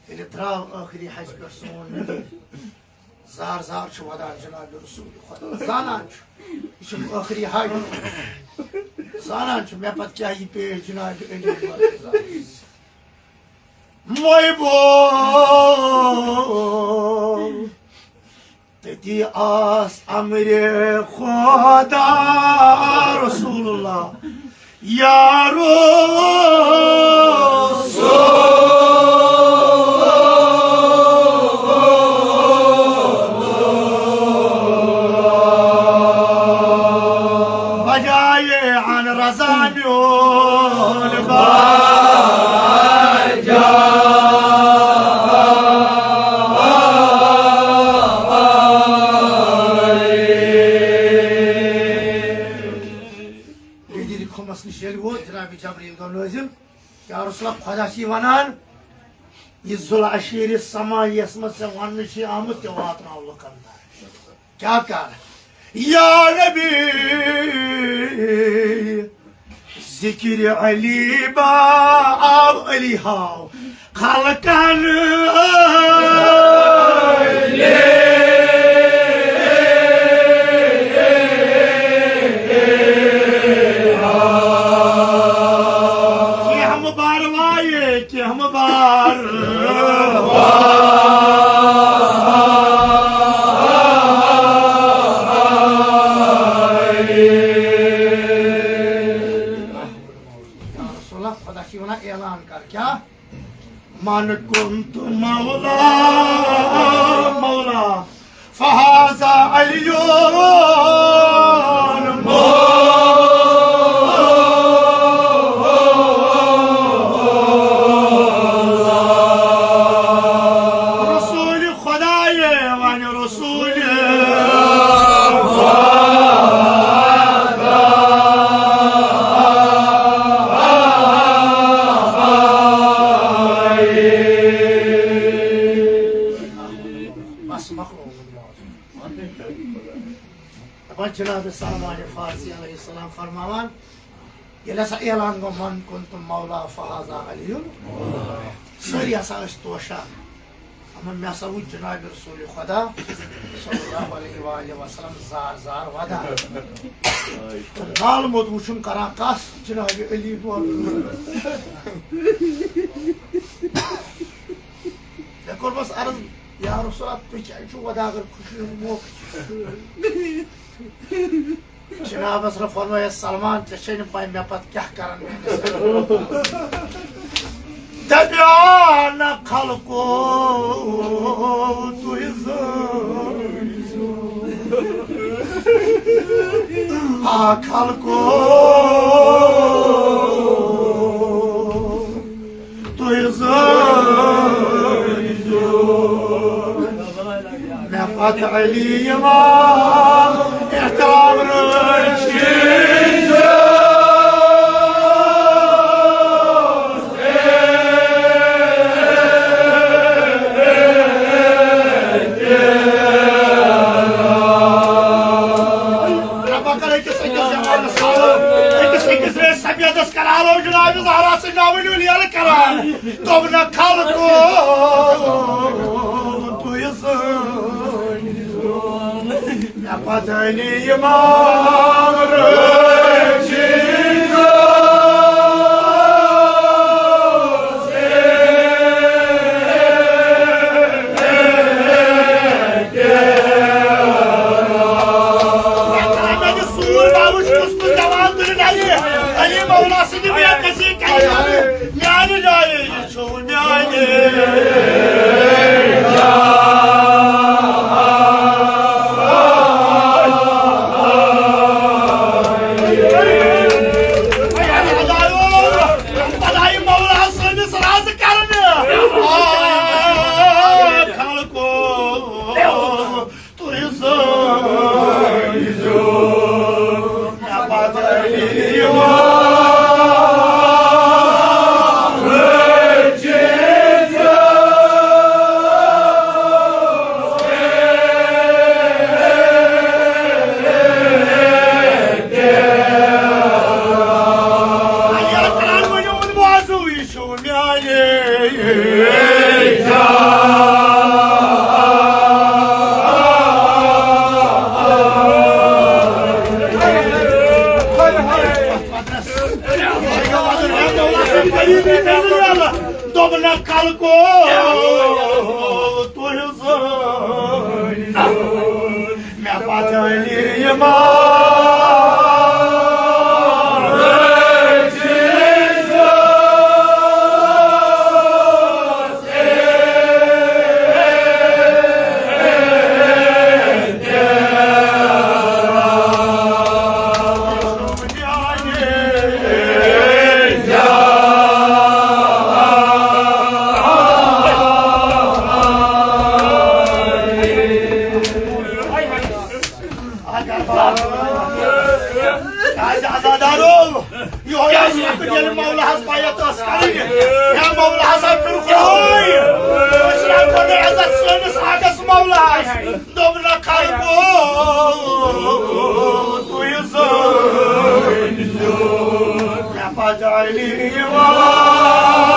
ییٚلہِ درٛاو ٲخری حج پٮ۪ٹھ سون نبی، زار زار چھُ وَدان جناب رسول خدا۔ زانان چھُ، یہِ چھُ ٲخری حج۔ زانان چھُ، مےٚ پتہٕ کیٛاہ یہِ پیش جناب علی مرتضیٰ۔ محبوب، تٔتی آس امرِ خدا رسول اللہ۔ یا رسول اللہ۔ بجایے ان رضا میون بجا۔ ییٚلہِ خُمس نِش ییٚلہِ ووت، جناب جبریٖل گوٚو نٲزِل، یا رسول اللہ، خۄدا چھی ونان، یہِ ذوالعشیٖرِ سماعیَس منٛز ژےٚ وننہٕ چھُے آمُت، تہِ واتناو لُکن تام۔ کیٛاہ کر؟ یا نبی، ذکر علی با، آو علی ہاو خلقن۔ کینٛہہ مُبار وایے، کینٛہہ مُبار۔ یا رسول اللہ، خدا چھِ وَنان اعلان کر، کیٛاہ؟ من کنت مولا، مولا، فهذا علی مولا۔ رسول خدایے، وۄنۍ رسول۔ بس مۄکلو۔ دپان جناب سلمان فارسی علیہ السلام فرماوان، ییٚلہِ ہسا اعلان گوٚو، من کنت مولا فهذا علی، سٲری ہسا ٲسۍ توشان۔ اما مےٚ ہسا وُچھ جناب رسول خدا صلی اللہ علیہ وآلہ وسلم زار زار ودان۔ تہٕ لال محمد وُچھُن کران کس؟ جناب علی بول۔ مےٚ کوٚرمَس عرض، یا رسول اللہ، تُہۍ کیٛازِ چھِو وَدان اگر خوشی ہُنٛد موقعہٕ چھُ؟ جنابس رَ فرمٲیِس، سلمان، ژےٚ چھے نہٕ پَے مےٚ پَتہٕ کیٛاہ کَرَن میٛٲنِس۔ دَپیٛاو نہ خلقو تُہۍ زٲنۍ۔ آ خلقو، تُہۍ زٲنۍزیو مےٚ پتہٕ علی امام احترام رٲچھِزیو۔ رۄبہ کر أکِس أکِس جوانس حالو، أکِس أکِس رے سفیدس کر حالو جناب زہرا سٕنٛدۍ ناوٕنۍ ییٚلہِ کران۔ دوٚپنکھ خلقو تُہۍ زٲنۍ مےٚ پتہٕ علی امام رٲچھِزیو۔ سوٗر باوُش کُس کُس جوان تُلہِ نَرِ، علی مولا سٕنٛدِ بے کسی کَرِ میٛانہِ جایہِ۔ تُہۍ زٲنۍزیو مےٚ پتہٕ علی امام رٲچھِزیو۔ علی اکبرن ؤنِو وۄنۍ بوزو یہِ۔ دوٚپنکھ خلقو تُہۍ زٲنۍ مےٚ پتہٕ علی امام۔ عزادارو، یہوے اوس وقت ییٚلہِ مولاہس بیعت ٲس کرٕنۍ۔ یا مولاہس آو پھِرُکھ یہوے۔ أسۍ رٹو نہٕ عزت سٲنِس حقس مولاہس۔ دوٚپ نہ خلقو، تُہۍ زٲنۍ زیو مےٚ پتہٕ علی امام۔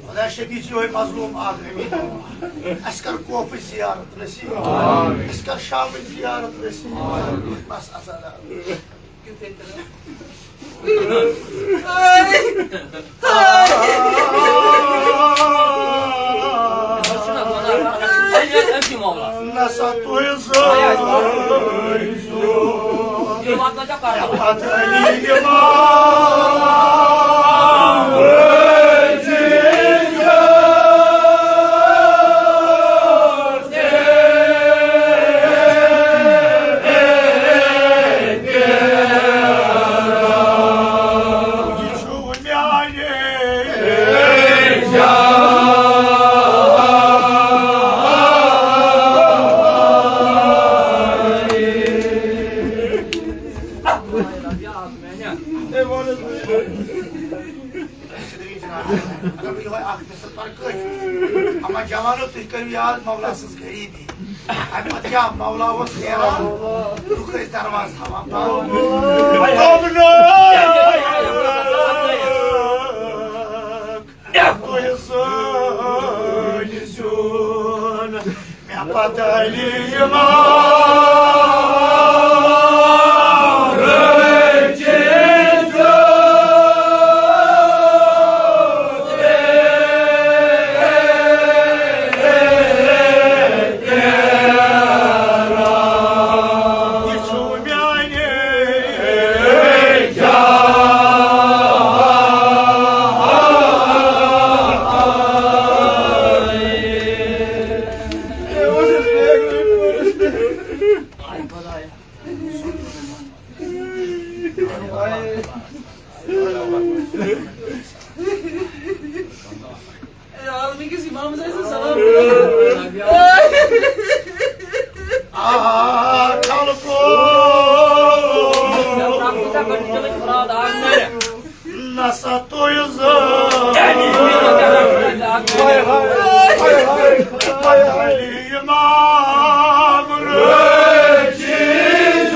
خدا شفیع چھُ یِہوٚے مظلوم اکھ غریب۔ اَسہِ کر کوفٕچ زیارت نصیب۔ اَسہِ کر شامٕچ زیارت نصیب۔ بس اَسا۔ نسا تُہۍ زٲنۍ زیو پتہٕ علی امام۔ اگر بہٕ یِہوٚے اکھ مِصر پَرٕ کٲفی۔ اما جوانو، تُہۍ کٔرِو یاد مولا سٕنٛز غریٖبی۔ اَمہِ پَتہٕ کیٛاہ؟ مولا اوس نیران، لُکھ ٲسۍ دروازٕ تھاوان بنٛد۔ دوٚپنَکھ، تُہۍ زٲنۍ زیُن۔ مےٚ پتہٕ علی امام رٔچھِتھ۔ یہِ چھُ میانہِ جان۔ عالمی کِس اِمامَس آسہِ سلام۔ آ، خلقو۔ نسا تُہۍ زٲنۍ۔ ہاے، ہاے، ہاے، ہاے، ہاے، امام رشید۔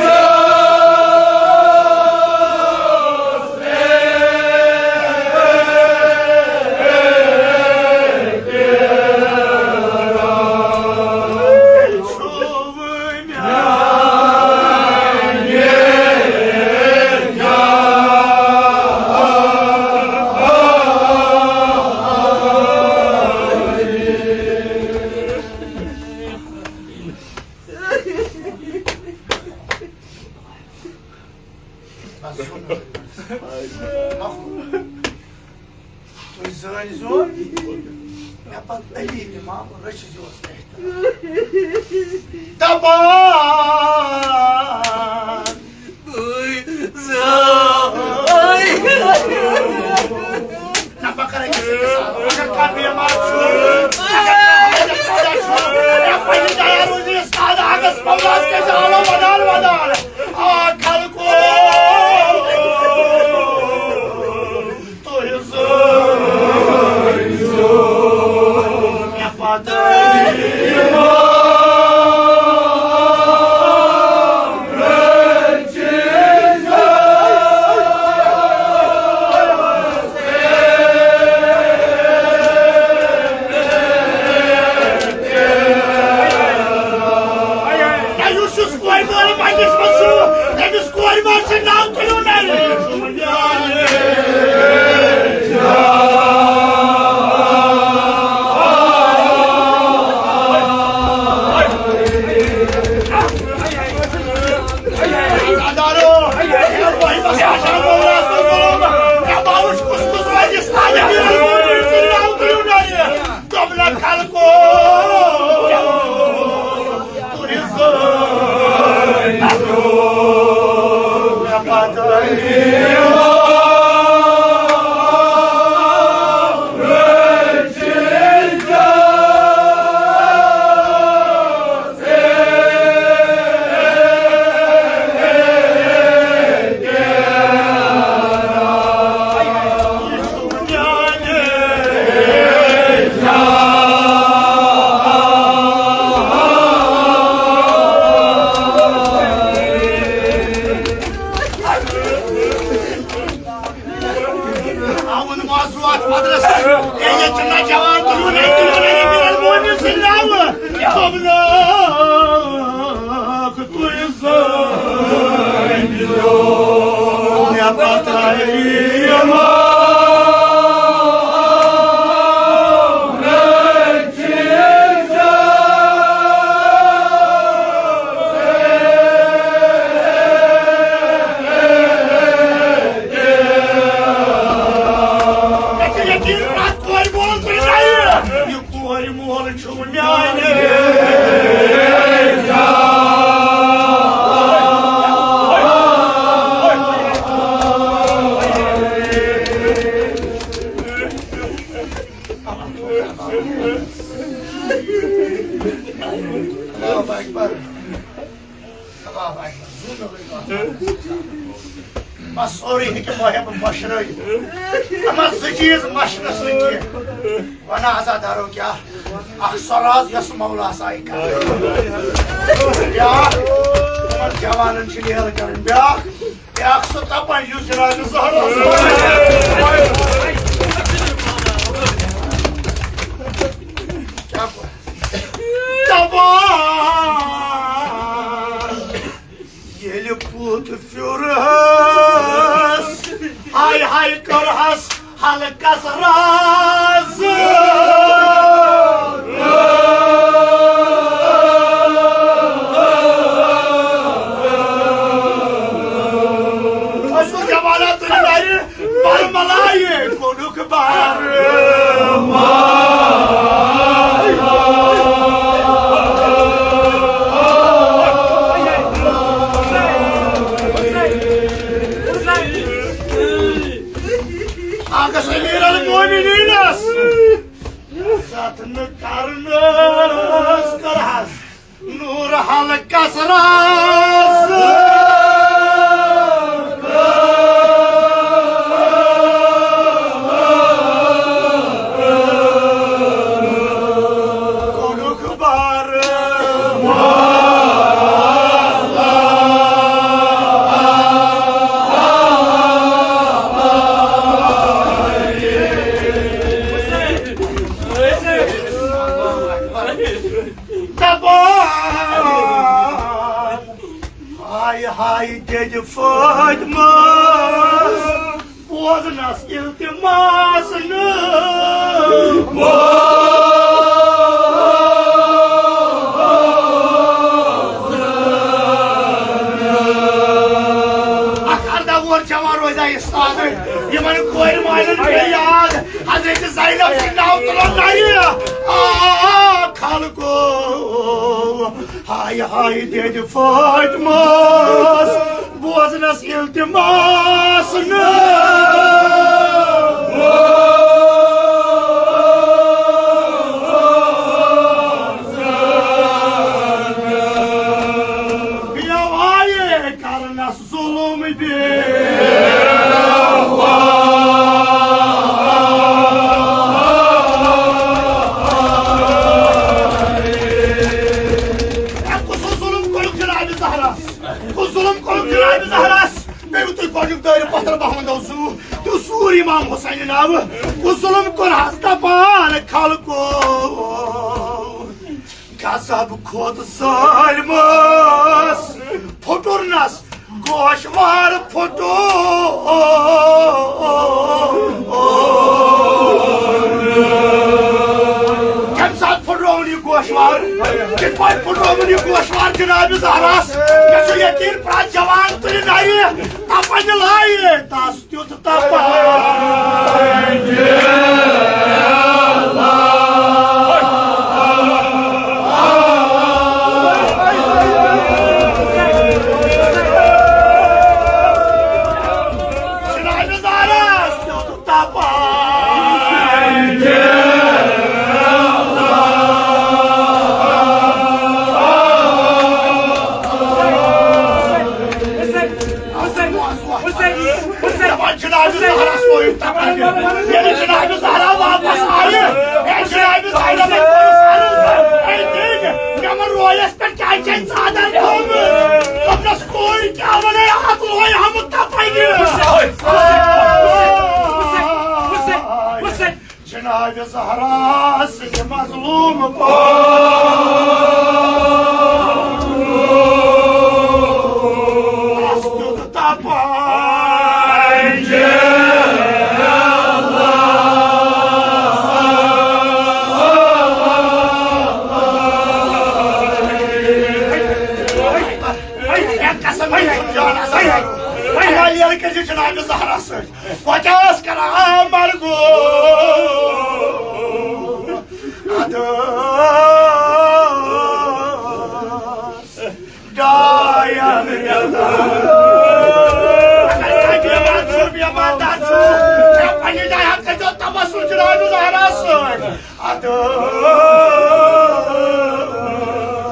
تُہۍ زٲنۍ زیو، مےٚ پتہٕ علی امام رٔچھۍ زیوس احترام۔ دپان، تُہۍ زٲنۍ۔ نہ، بہٕ کرٕ أکِس أکِس سان۔ اگر کانٛہہ بیمار چھُ، اگر کانٛہہ حاجت پَیدا چھُ، یا پننہِ جایہِ روزِ استاد اگس پولاس کے جانو ودان ودان۔ آ خلقو، تُہۍ زٲنۍ زیو مےٚ پتہٕ۔ آوُن مازوٗ اَتھ مدرسس۔ اے، ییٚتہِ چھُ نوجوان تُلِو نے، تُلِو نے، یہِ میٖر المومن سٕنٛدِ ناوٕ۔ خبرناک تُہۍ زٲنۍ زیو مےٚ پتہ یِمو۔ یقین راتھ کورِ مول تُلہِ نَیہِ۔ یہِ کورِ مول چھُ میانہِ۔ اللہ اکبر۔ اللہ اکبر۔ بس سورُے ہیٚکہِ محب مشرٲوِتھ۔ اما زٕ چیٖز مشرس نہٕ کینٛہہ۔ وَنہ عزادارو کیٛاہ؟ اکھ سۄ راز یۄس مولا سایہِ کرِ۔ بیٛاکھ، یِمن جوانن چھِ لیل کرٕنۍ۔ بیٛاکھ، بیٛاکھ سُہ تپان یُس جناب زہرا۔ کیٛاہ گوٚو؟ تپان۔ ییٚلہِ پوٚت پھیوٗرہَس، ہاے ہاے کٔرہَس ہلکس راز۔ ٲسِو جمالات تُلِتھ اَتہِ۔ برملایہِ کوٚڈُکھ بار۔ آگس امیر المومنینس۔ ستھ نہٕ کرنس کرہس۔ نور حلقس راز۔ کوٚرُکھ بار۔ دپان، ہاے ہاے دٮ۪دِ فاطمس، بوزنس التماس نہٕ۔ اکھ ارداہ وُہر جوان روزِ ہا استاد، یِمن کورِ مالٮ۪ن پیٚیہِ یاد، حضرت زینب سُنٛد ناو تُلو نرِ۔ آ، خلقو، ہاے ہاے دٮ۪دِ فاطمس، بوزنس التماس نہٕ۔ بیٚیہِ آیے کرنس ظلم دے۔ اے، کُس اوس ظلم کوٚرُکھ جناب زہرس؟ کُس ظلم کوٚرُکھ جناب زہرس؟ بیٚیہِ تُہۍ گۄڈٕنیُک دٲیرٕ پتھر محمد اوسوٕ، تہٕ سوٗر امام حسین ناوٕ۔ کُس ظلم کوٚر حض دپان خلقو؟ غضب کھوٚت ظٲلمس، پھُٹرنس گوشوار پھُٹو۔ کمہِ ساتہٕ پھُٹرووُن یہِ گوشوار؟ کِتھ پٲٹھۍ پھُٹرووُن یہِ گوشوار جناب زہراہس؟ مےٚ چھُ یقین پرٛٮ۪تھ جوان تُلہِ نرِ، تپنہِ لایہِ تس۔ تیُتھ تپان۔ ییٚلہِ جناب زہرا واپس آیہِ، ہے جناب زہرا، مےٚ کوٚرُس عرض، ہے دیٖن، مےٚ ووٚن رویس پٮ۪ٹھ کیٛازِ چھے ژادر تھٲومٕژ؟ دوٚپنس، کوٗر کیٛاہ ونے، اتھ لوے ہمہٕ تپے دِنہٕ۔ جناب زہرا سٕنٛدِ مظلوم پانس دیُت تپان۔ ہے، قسم، ہے، جان، ہے، ہے، ہے، ہے، ییٚلہِ کٔرۍ زِ جناب زہرا سۭتۍ۔ وۄنۍ کیٛاہ ٲس کران؟ آ، مرگو۔ اَدٕ ٲس ڈاین رٮ۪تن۔ اگر تۄہہِ بے بد چھُو، بے بد چھُو، ہے، پننہِ جایہِ ہا کٔرۍزیو تبصر جناب زہرا سۭتۍ۔ اَدٕ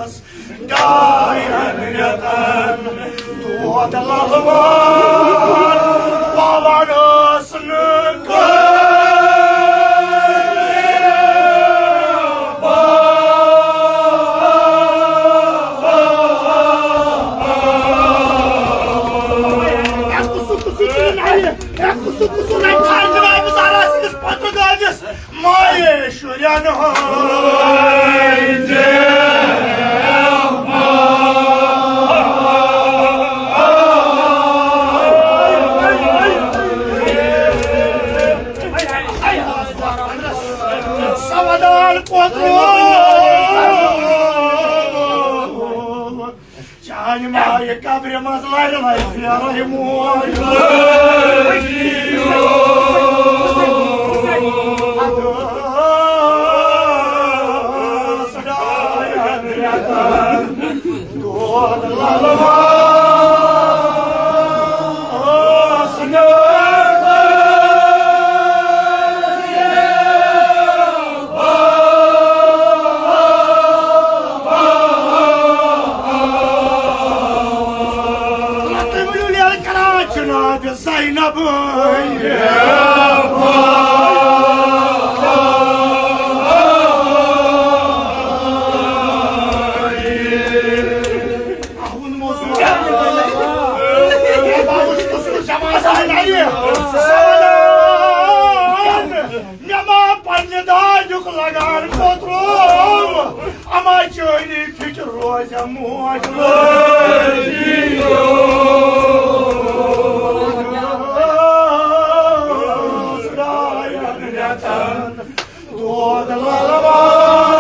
ٲس ڈاین رٮ۪تن دود للوان پاوان ٲس نہٕ کٲنٛسہِ۔ ہے کُسُ کُسُ چھُ نَرِ، ہے کُسُ کُسُ نَرِ، خانٛدرٕ آمٕژ آرا سٕنٛدِس پتہٕ گٲڑِس۔ مایہِ شُرٮ۪ن ہٕنٛز۔ سودان کوترو۔ چانہِ مایہِ قبرِ منٛز لرِ لرِ پھیرٕ ہے موج۔ دود للوان۔ تُہۍ ؤنِو لیلہٕ کران جناب زینب۔ مےٚ ما پننہِ دادیُک لگان کوترو، اما چٲنی فکر روزِ موج لٲگی۔ خداین رٮ۪تن دود للوان۔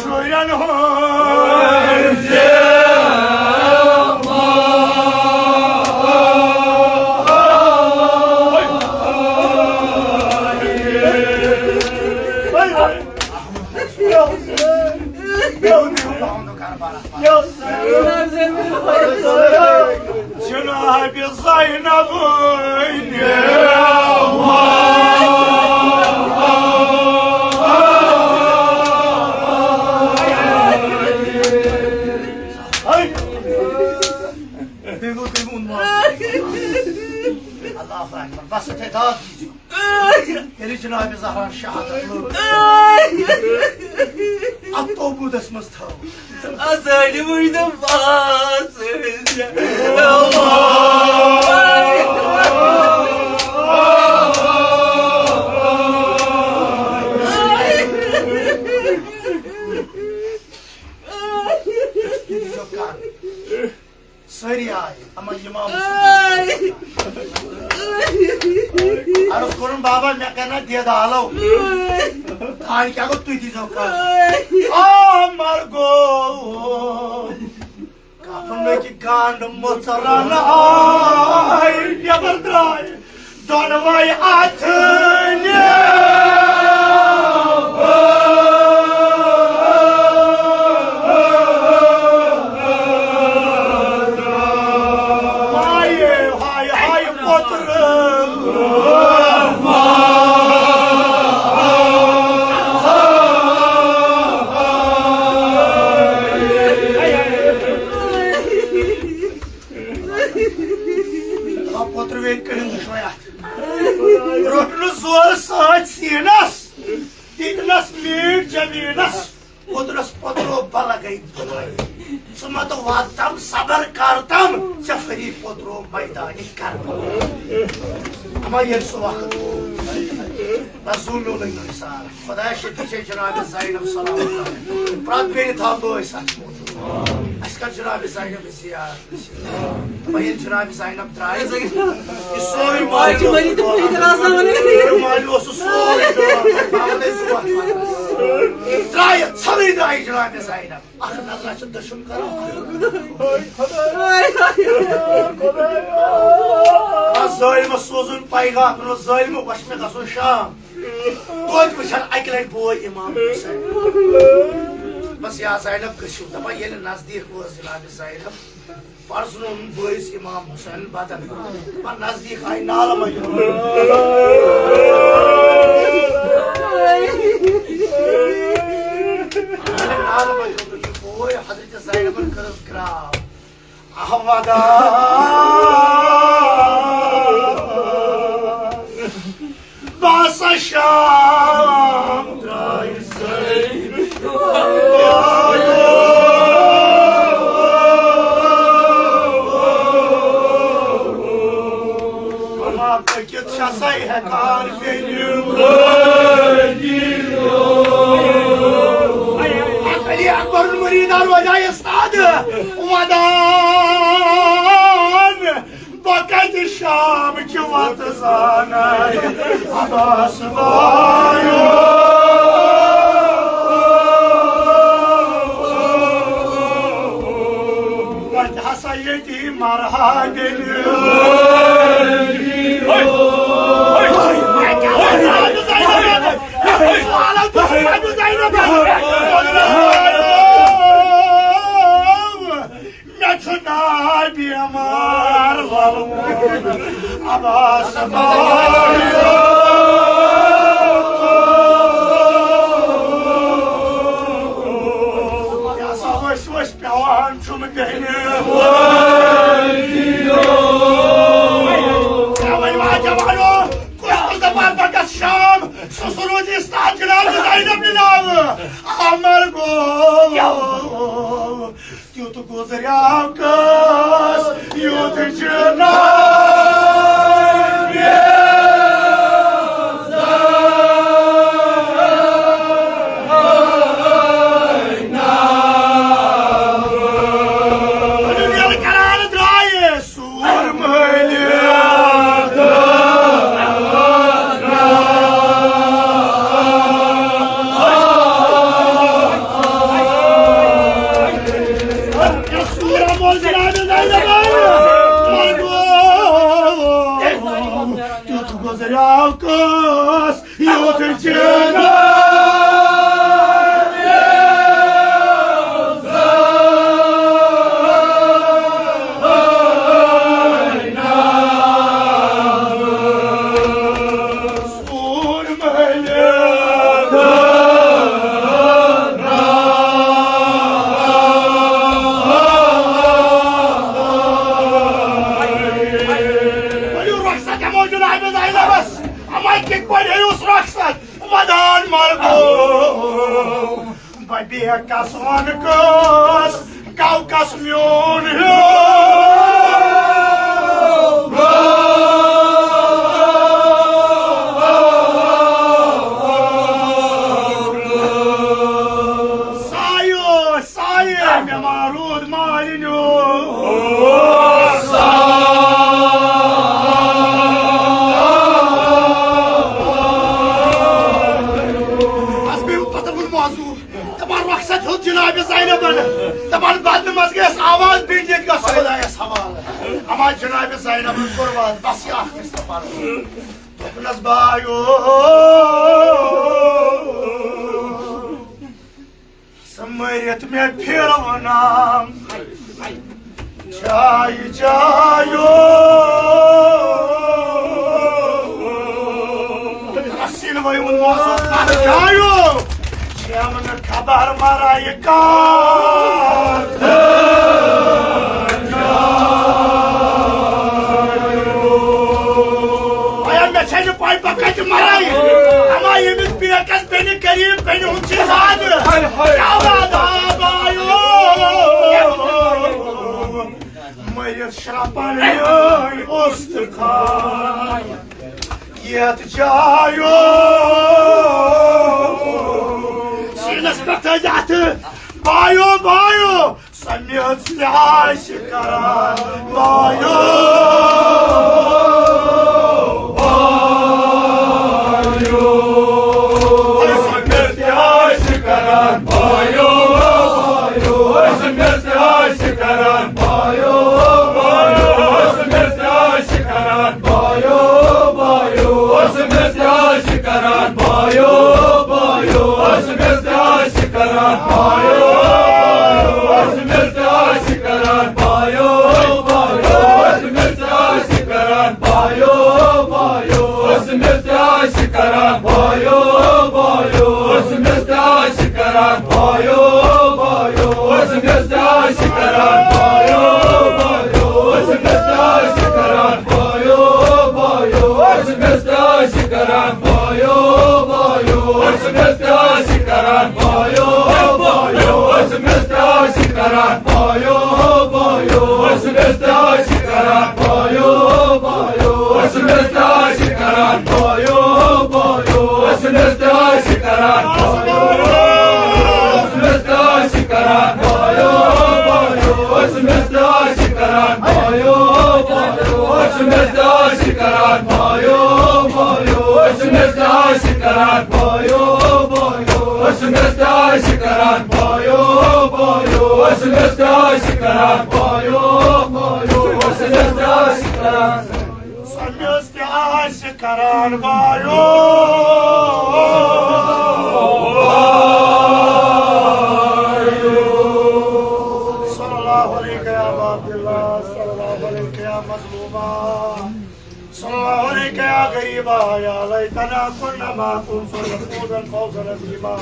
شُرٮ۪ن ہٕنٛز۔ جناب زینب۔ اللہ اکبر، بس اتھے داد دیٖزیو۔ ییٚلہِ جناب زہرا شہادت لٔب، اتھ توبوٗدس منٛز تھٲو۔ اسٲنۍ وٕنہِ نہٕ پاس ٲسۍ۔ سٲری آے، اما امام حسین۔ عرض کوٚرُن، بابا، مےٚ کَرِ نا دید آلو؟ تانۍ کیٛاہ گوٚو، تُہۍ دیٖزیو کَتھ۔ آ، مرگو۔ کفنٕکۍ گنٛڈ مۄژرن آے، نٮ۪بر درٛاے۔ دۄنوَے اَتھٕ نِیو۔ ہاے، ہاے، ہاے، پوٚتُر۔ دپان پوترٕ ویرِ کٔرِو دُشوے اتھ۔ روٚٹنس زورٕ سۭتۍ سیٖنس، دِتنس میٖٹھۍ زٔمیٖنس، پوترس پوترو بلہٕ گٔے بلٲے۔ ژٕ مہ تہٕ واتتم، صبر کرتم، ژےٚ پھری پوترو میدانِ کربلا۔ اما ییٚلہِ سُہ وقت گوٚو، بس زوٗ میونُے نہٕ سار۔ خۄدایا شفیع چھے جناب زینب سلام۔ پرٛٮ۪تھ بیٚنہِ تھاو بٲے ساتھ۔ اَسہِ کر جناب زینب زیارت۔ وۄنۍ ییٚلہِ جناب زینب درٛایہِ، یہِ سورُے ماجہِ مٲلۍ اوس، مٲلۍ اوس سُہ سورُے دِوان۔ بہٕ وَنَے زٕ وَتھ وَنَس۔ درٛایہِ، ژھٮ۪نٕے درٛایہِ جناب زینب۔ اکھ نظرا چھِ دٔچھُن کران۔ آ، ظٲلمَس سوزُن پیغام، نہ ظٲلمہٕ وَچھِ مےٚ گژھُن شام۔ توتہِ وٕچھَن اَکہِ لَٹہِ بوے امام حسین۔ بس یا زینب گٔژھِو، دَپان ییٚلہِ نزدیٖک وٲژ جناب زینب، پرزنووُن بٲیِس امام حسین بدن۔ پتہٕ نزدیٖک آیہِ نالہٕ مَنٛجہِ۔ نالہٕ مَنٛجہِ یہِ بوے حضرت زینبن کٔرٕس گرٛاو۔ احمدا۔ بہٕ ہسا شام درٛایہِ سٲری۔ اما پٔکِتھ چھسے ہٮ۪کان بیٚنہِ۔ اکھ علی اکبر مریٖدا روزِ ہا اِستاد ودان۔ بہٕ کتہِ شام چہِ وتہٕ زانَے، عباس بایو۔ وتہِ ہسا ییٚتی مرہا بیٚنہِ۔ مےٚ چھُ ناو بیمار لَلہٕ عباس بایو۔ یہِ ہسا ؤسۍ ؤسۍ پٮ۪وان چھُم بیٚنہِ۔ مےٚ وَنہِ واجہ وَنو، کُس کُس دَپان بہٕ گژھٕ شام، سُہ سُہ روٗدِ اِستاد جناب زینب ناوٕ۔ اَمر گوٚو۔ تیُتھ گُزریٛاو کٲنٛسہِ یُتھ جناب۔ ییٚلہِ کران درٛایس سور مٲلِک۔ سورا مول جناب زینب۔ تیُتھ گُزریٛاو کٲنٛسہِ یُتھ جناب۔ سون مٲلِک۔ ؤلِو رۄخصت ہٮ۪مو جناب زینبس۔ اما کِتھ پٲٹھۍ ہیٚیوس رۄخصت؟ ودان مرگو۔ بہٕ بیکس ونہٕ کٲنٛسہِ، گوٚو کس میون ہیوٗ۔ سایو، سایو، مےٚ ما روٗد مالِنیو۔ بس بیٚیہِ پتہٕ ووٚن موضوع۔ دپان رۄخصت ہیوٚت جناب زینبن۔ دپان بدنہٕ منٛز گٔیَس آواز، بیٚیہِ ییٚتہِ گژھِ خۄدایَس حوالہٕ۔ اما جناب زینبن کوٚر وعدٕ، بس یہِ اکھ قسطہٕ پرو۔ دوٚپنس بایو، ژٕ مٔرِتھ مےٚ پھِرونام۔ جایہِ جایو۔ رسیٖن وٲیوُن موسم پَتہٕ جایو۔ چھَم نہٕ خبر مَرایہِ کَتھ۔ مرے۔ اما ییٚمِس پیٹس بینہِ قریب بینہِ ہُنٛد چھِ زیادٕ۔ کیا وعدہ بایو۔ مٔرِتھ شرپن یٲرۍ اوس تہٕ خان۔ یتھ جایو۔ سیٖنس پٮ۪ٹھ تھٲوِتھ اَتھٕ۔ بایو، بایو۔ سۄ میٚژ تہِ آسہِ کران بایو، بایو۔ سۄ میٚژ تہِ آسہِ کران بایو، بایو۔ سۄ میٚژ تہِ آسہِ کران بایو، بایو۔ سۄ میٚژ تہِ آسہِ کران بایو، بایو۔ سۄ میٚژ تہِ آسہِ کران بایو، بایو۔ سۄ میٚژ تہِ آسہِ کران بایو، بایو۔ سۄ میٚژ تہِ آسہِ کران بایو، بایو۔ سۄ میٚژ تہِ آسہِ کران بایو، بایو۔ سۄ میٚژ تہِ آسہِ کران بایو، بایو۔ سۄ میٚژ تہِ آسہِ کران بایو، بایو۔ سۄ میٚژ تہِ آسہِ کران بایو، بایو۔ سۄ میٚژ تہِ آسہِ کران بایو، بایو۔ سۄ میٚژ تہِ آسہِ کران بایو، بایو۔ سۄ میٚژ تہِ آسہِ کران بایو، بایو۔ سۄ میٚژ تہِ آسہِ کران بایو، بایو۔ سۄ میٚژ تہِ آسہِ کران بایو، بایو۔ سۄ میٚژ تہِ آسہِ کران بایو، بایو۔ سۄ میٚژ تہِ آسہِ کران بایو، سۄ میٚژ تہِ آسہِ کران بایو، بایو۔ سۄ میٚژ تہِ آسہِ کران بایو، بایو۔ سۄ میٚژ تہِ آسہِ کران بایو، بایو۔ سۄ میٚژ تہِ آسہِ کران بایو، بایو۔ سۄ میٚژ تہِ آسہِ کران بایو، بایو۔ سۄ میٚژ تہِ آسہِ کران بایو، بایو۔ سۄ میٚژ تہِ آسہِ کران۔ سۄ میٚژ تہِ آسہِ کران بایو، بایو۔ صلی اللہ علیک یا ابا عبداللہ، صلی اللہ علیک یا مظلومہ، صلی اللہ علیک یا غریبہ، یا لیتنا کنا معکم فنفوز فوزا عظیما۔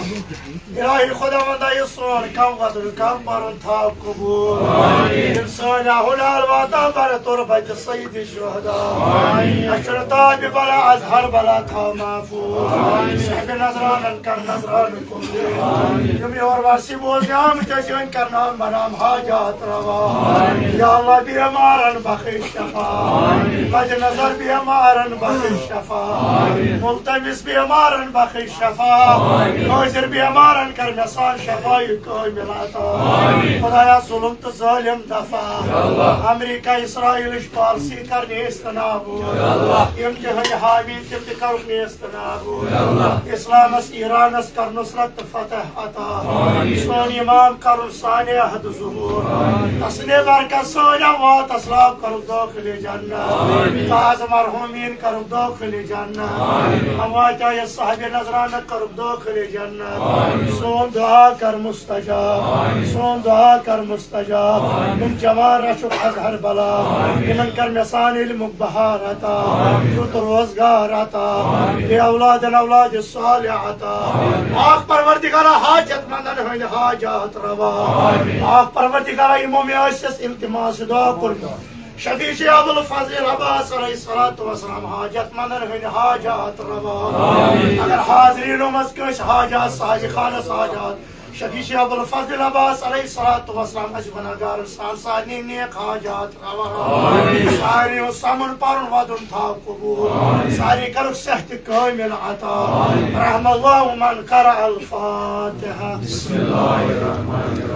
الہی خداوندا، یہِ سون کم وۄتھُن، کم پرُن تھاو قبول۔ آمین۔ یِم سٲنۍ اہل اہل واتان بر تربت سید شہدا۔ آمین۔ اَسہِ چھُنہٕ تاب بلا از ہر بلا تھاو محفوظ۔ آمین۔ صاحب نظرانن کر نظرانہٕ قبول۔ آمین۔ یِم یور وارسی بوزنہِ آمٕتۍ ٲسۍ، یِہنٛدۍ کرناو منام حاجات روا۔ آمین۔ یا اللہ، بیمارن بخش شفا۔ آمین۔ بد نظر بیمارن بخش شفا۔ آمین۔ ملتمس بیمارن بخش شفا۔ آمین۔ حٲضِر بیمارن کر مےٚ سان شفا کامل عطا۔ آمین۔ خدایا، ظلم تہٕ ظٲلم دفا۔ یا اللہ۔ امریکہ اسرائیلٕچ پالسی کر نیست نابود۔ یا اللہ۔ یِم تِہنٛدۍ حامی، تِم تہِ کرُکھ نیست نابود۔ یا اللہ۔ اسلامس ایرانس کر نصرت تہٕ فتح عطا۔ آمین۔ سون امام کرُن سانہِ عہد ظہور۔ آمین۔ تسلے برکت سٲنۍ اموات اسلاف کرُکھ دٲخل جنت۔ آمین۔ تازٕ مرحومین کرُکھ دٲخل جنت۔ آمین۔ اموات آیت صاحب نظرانہ کرُکھ دٲخل جنت۔ آمین۔ سون دعا کر مستجاب۔ آمین۔ سون دعا کر مستجاب۔ آمین۔ یِم جوان رچھُکھ از ہر بلا۔ آمین۔ یِمن کر مےٚ سان علمُک بہار عطا۔ آمین۔ رُت روزگار عطا۔ آمین۔ بے اولادن اولاد صالح عطا۔ آمین۔ آکھ پروردگارا، حاجت مندن ہٕنٛدۍ حاجات روا۔ آمین۔ آکھ پروردگارا، یِمو مےٚ ٲسِس التماس دعا کوٚرمُت، شفیع شیخ ابوالفضل عباس علیہ الصلوۃ والسلام حاجت مندن ہٕنٛدۍ حاجات روا۔ آمین۔ اگر حاضرینو منٛز کٲنٛسہِ حاجات، ساجد خانس حاجات، شفیع شیخ ابوالفضل عباس علیہ الصلوۃ والسلام آسہِ گناہگار انسان، سارنٕے نیک حاجات روا۔ آمین۔ سارنٕے ہُنٛد سمُن پرُن ودُن تھاو قبول۔ آمین۔ سارنٕے کرُکھ صحت کامل عطا۔ آمین۔ رحم اللہ من قرأ الفاتحہ۔ بسم اللہ الرحمن الرحیم۔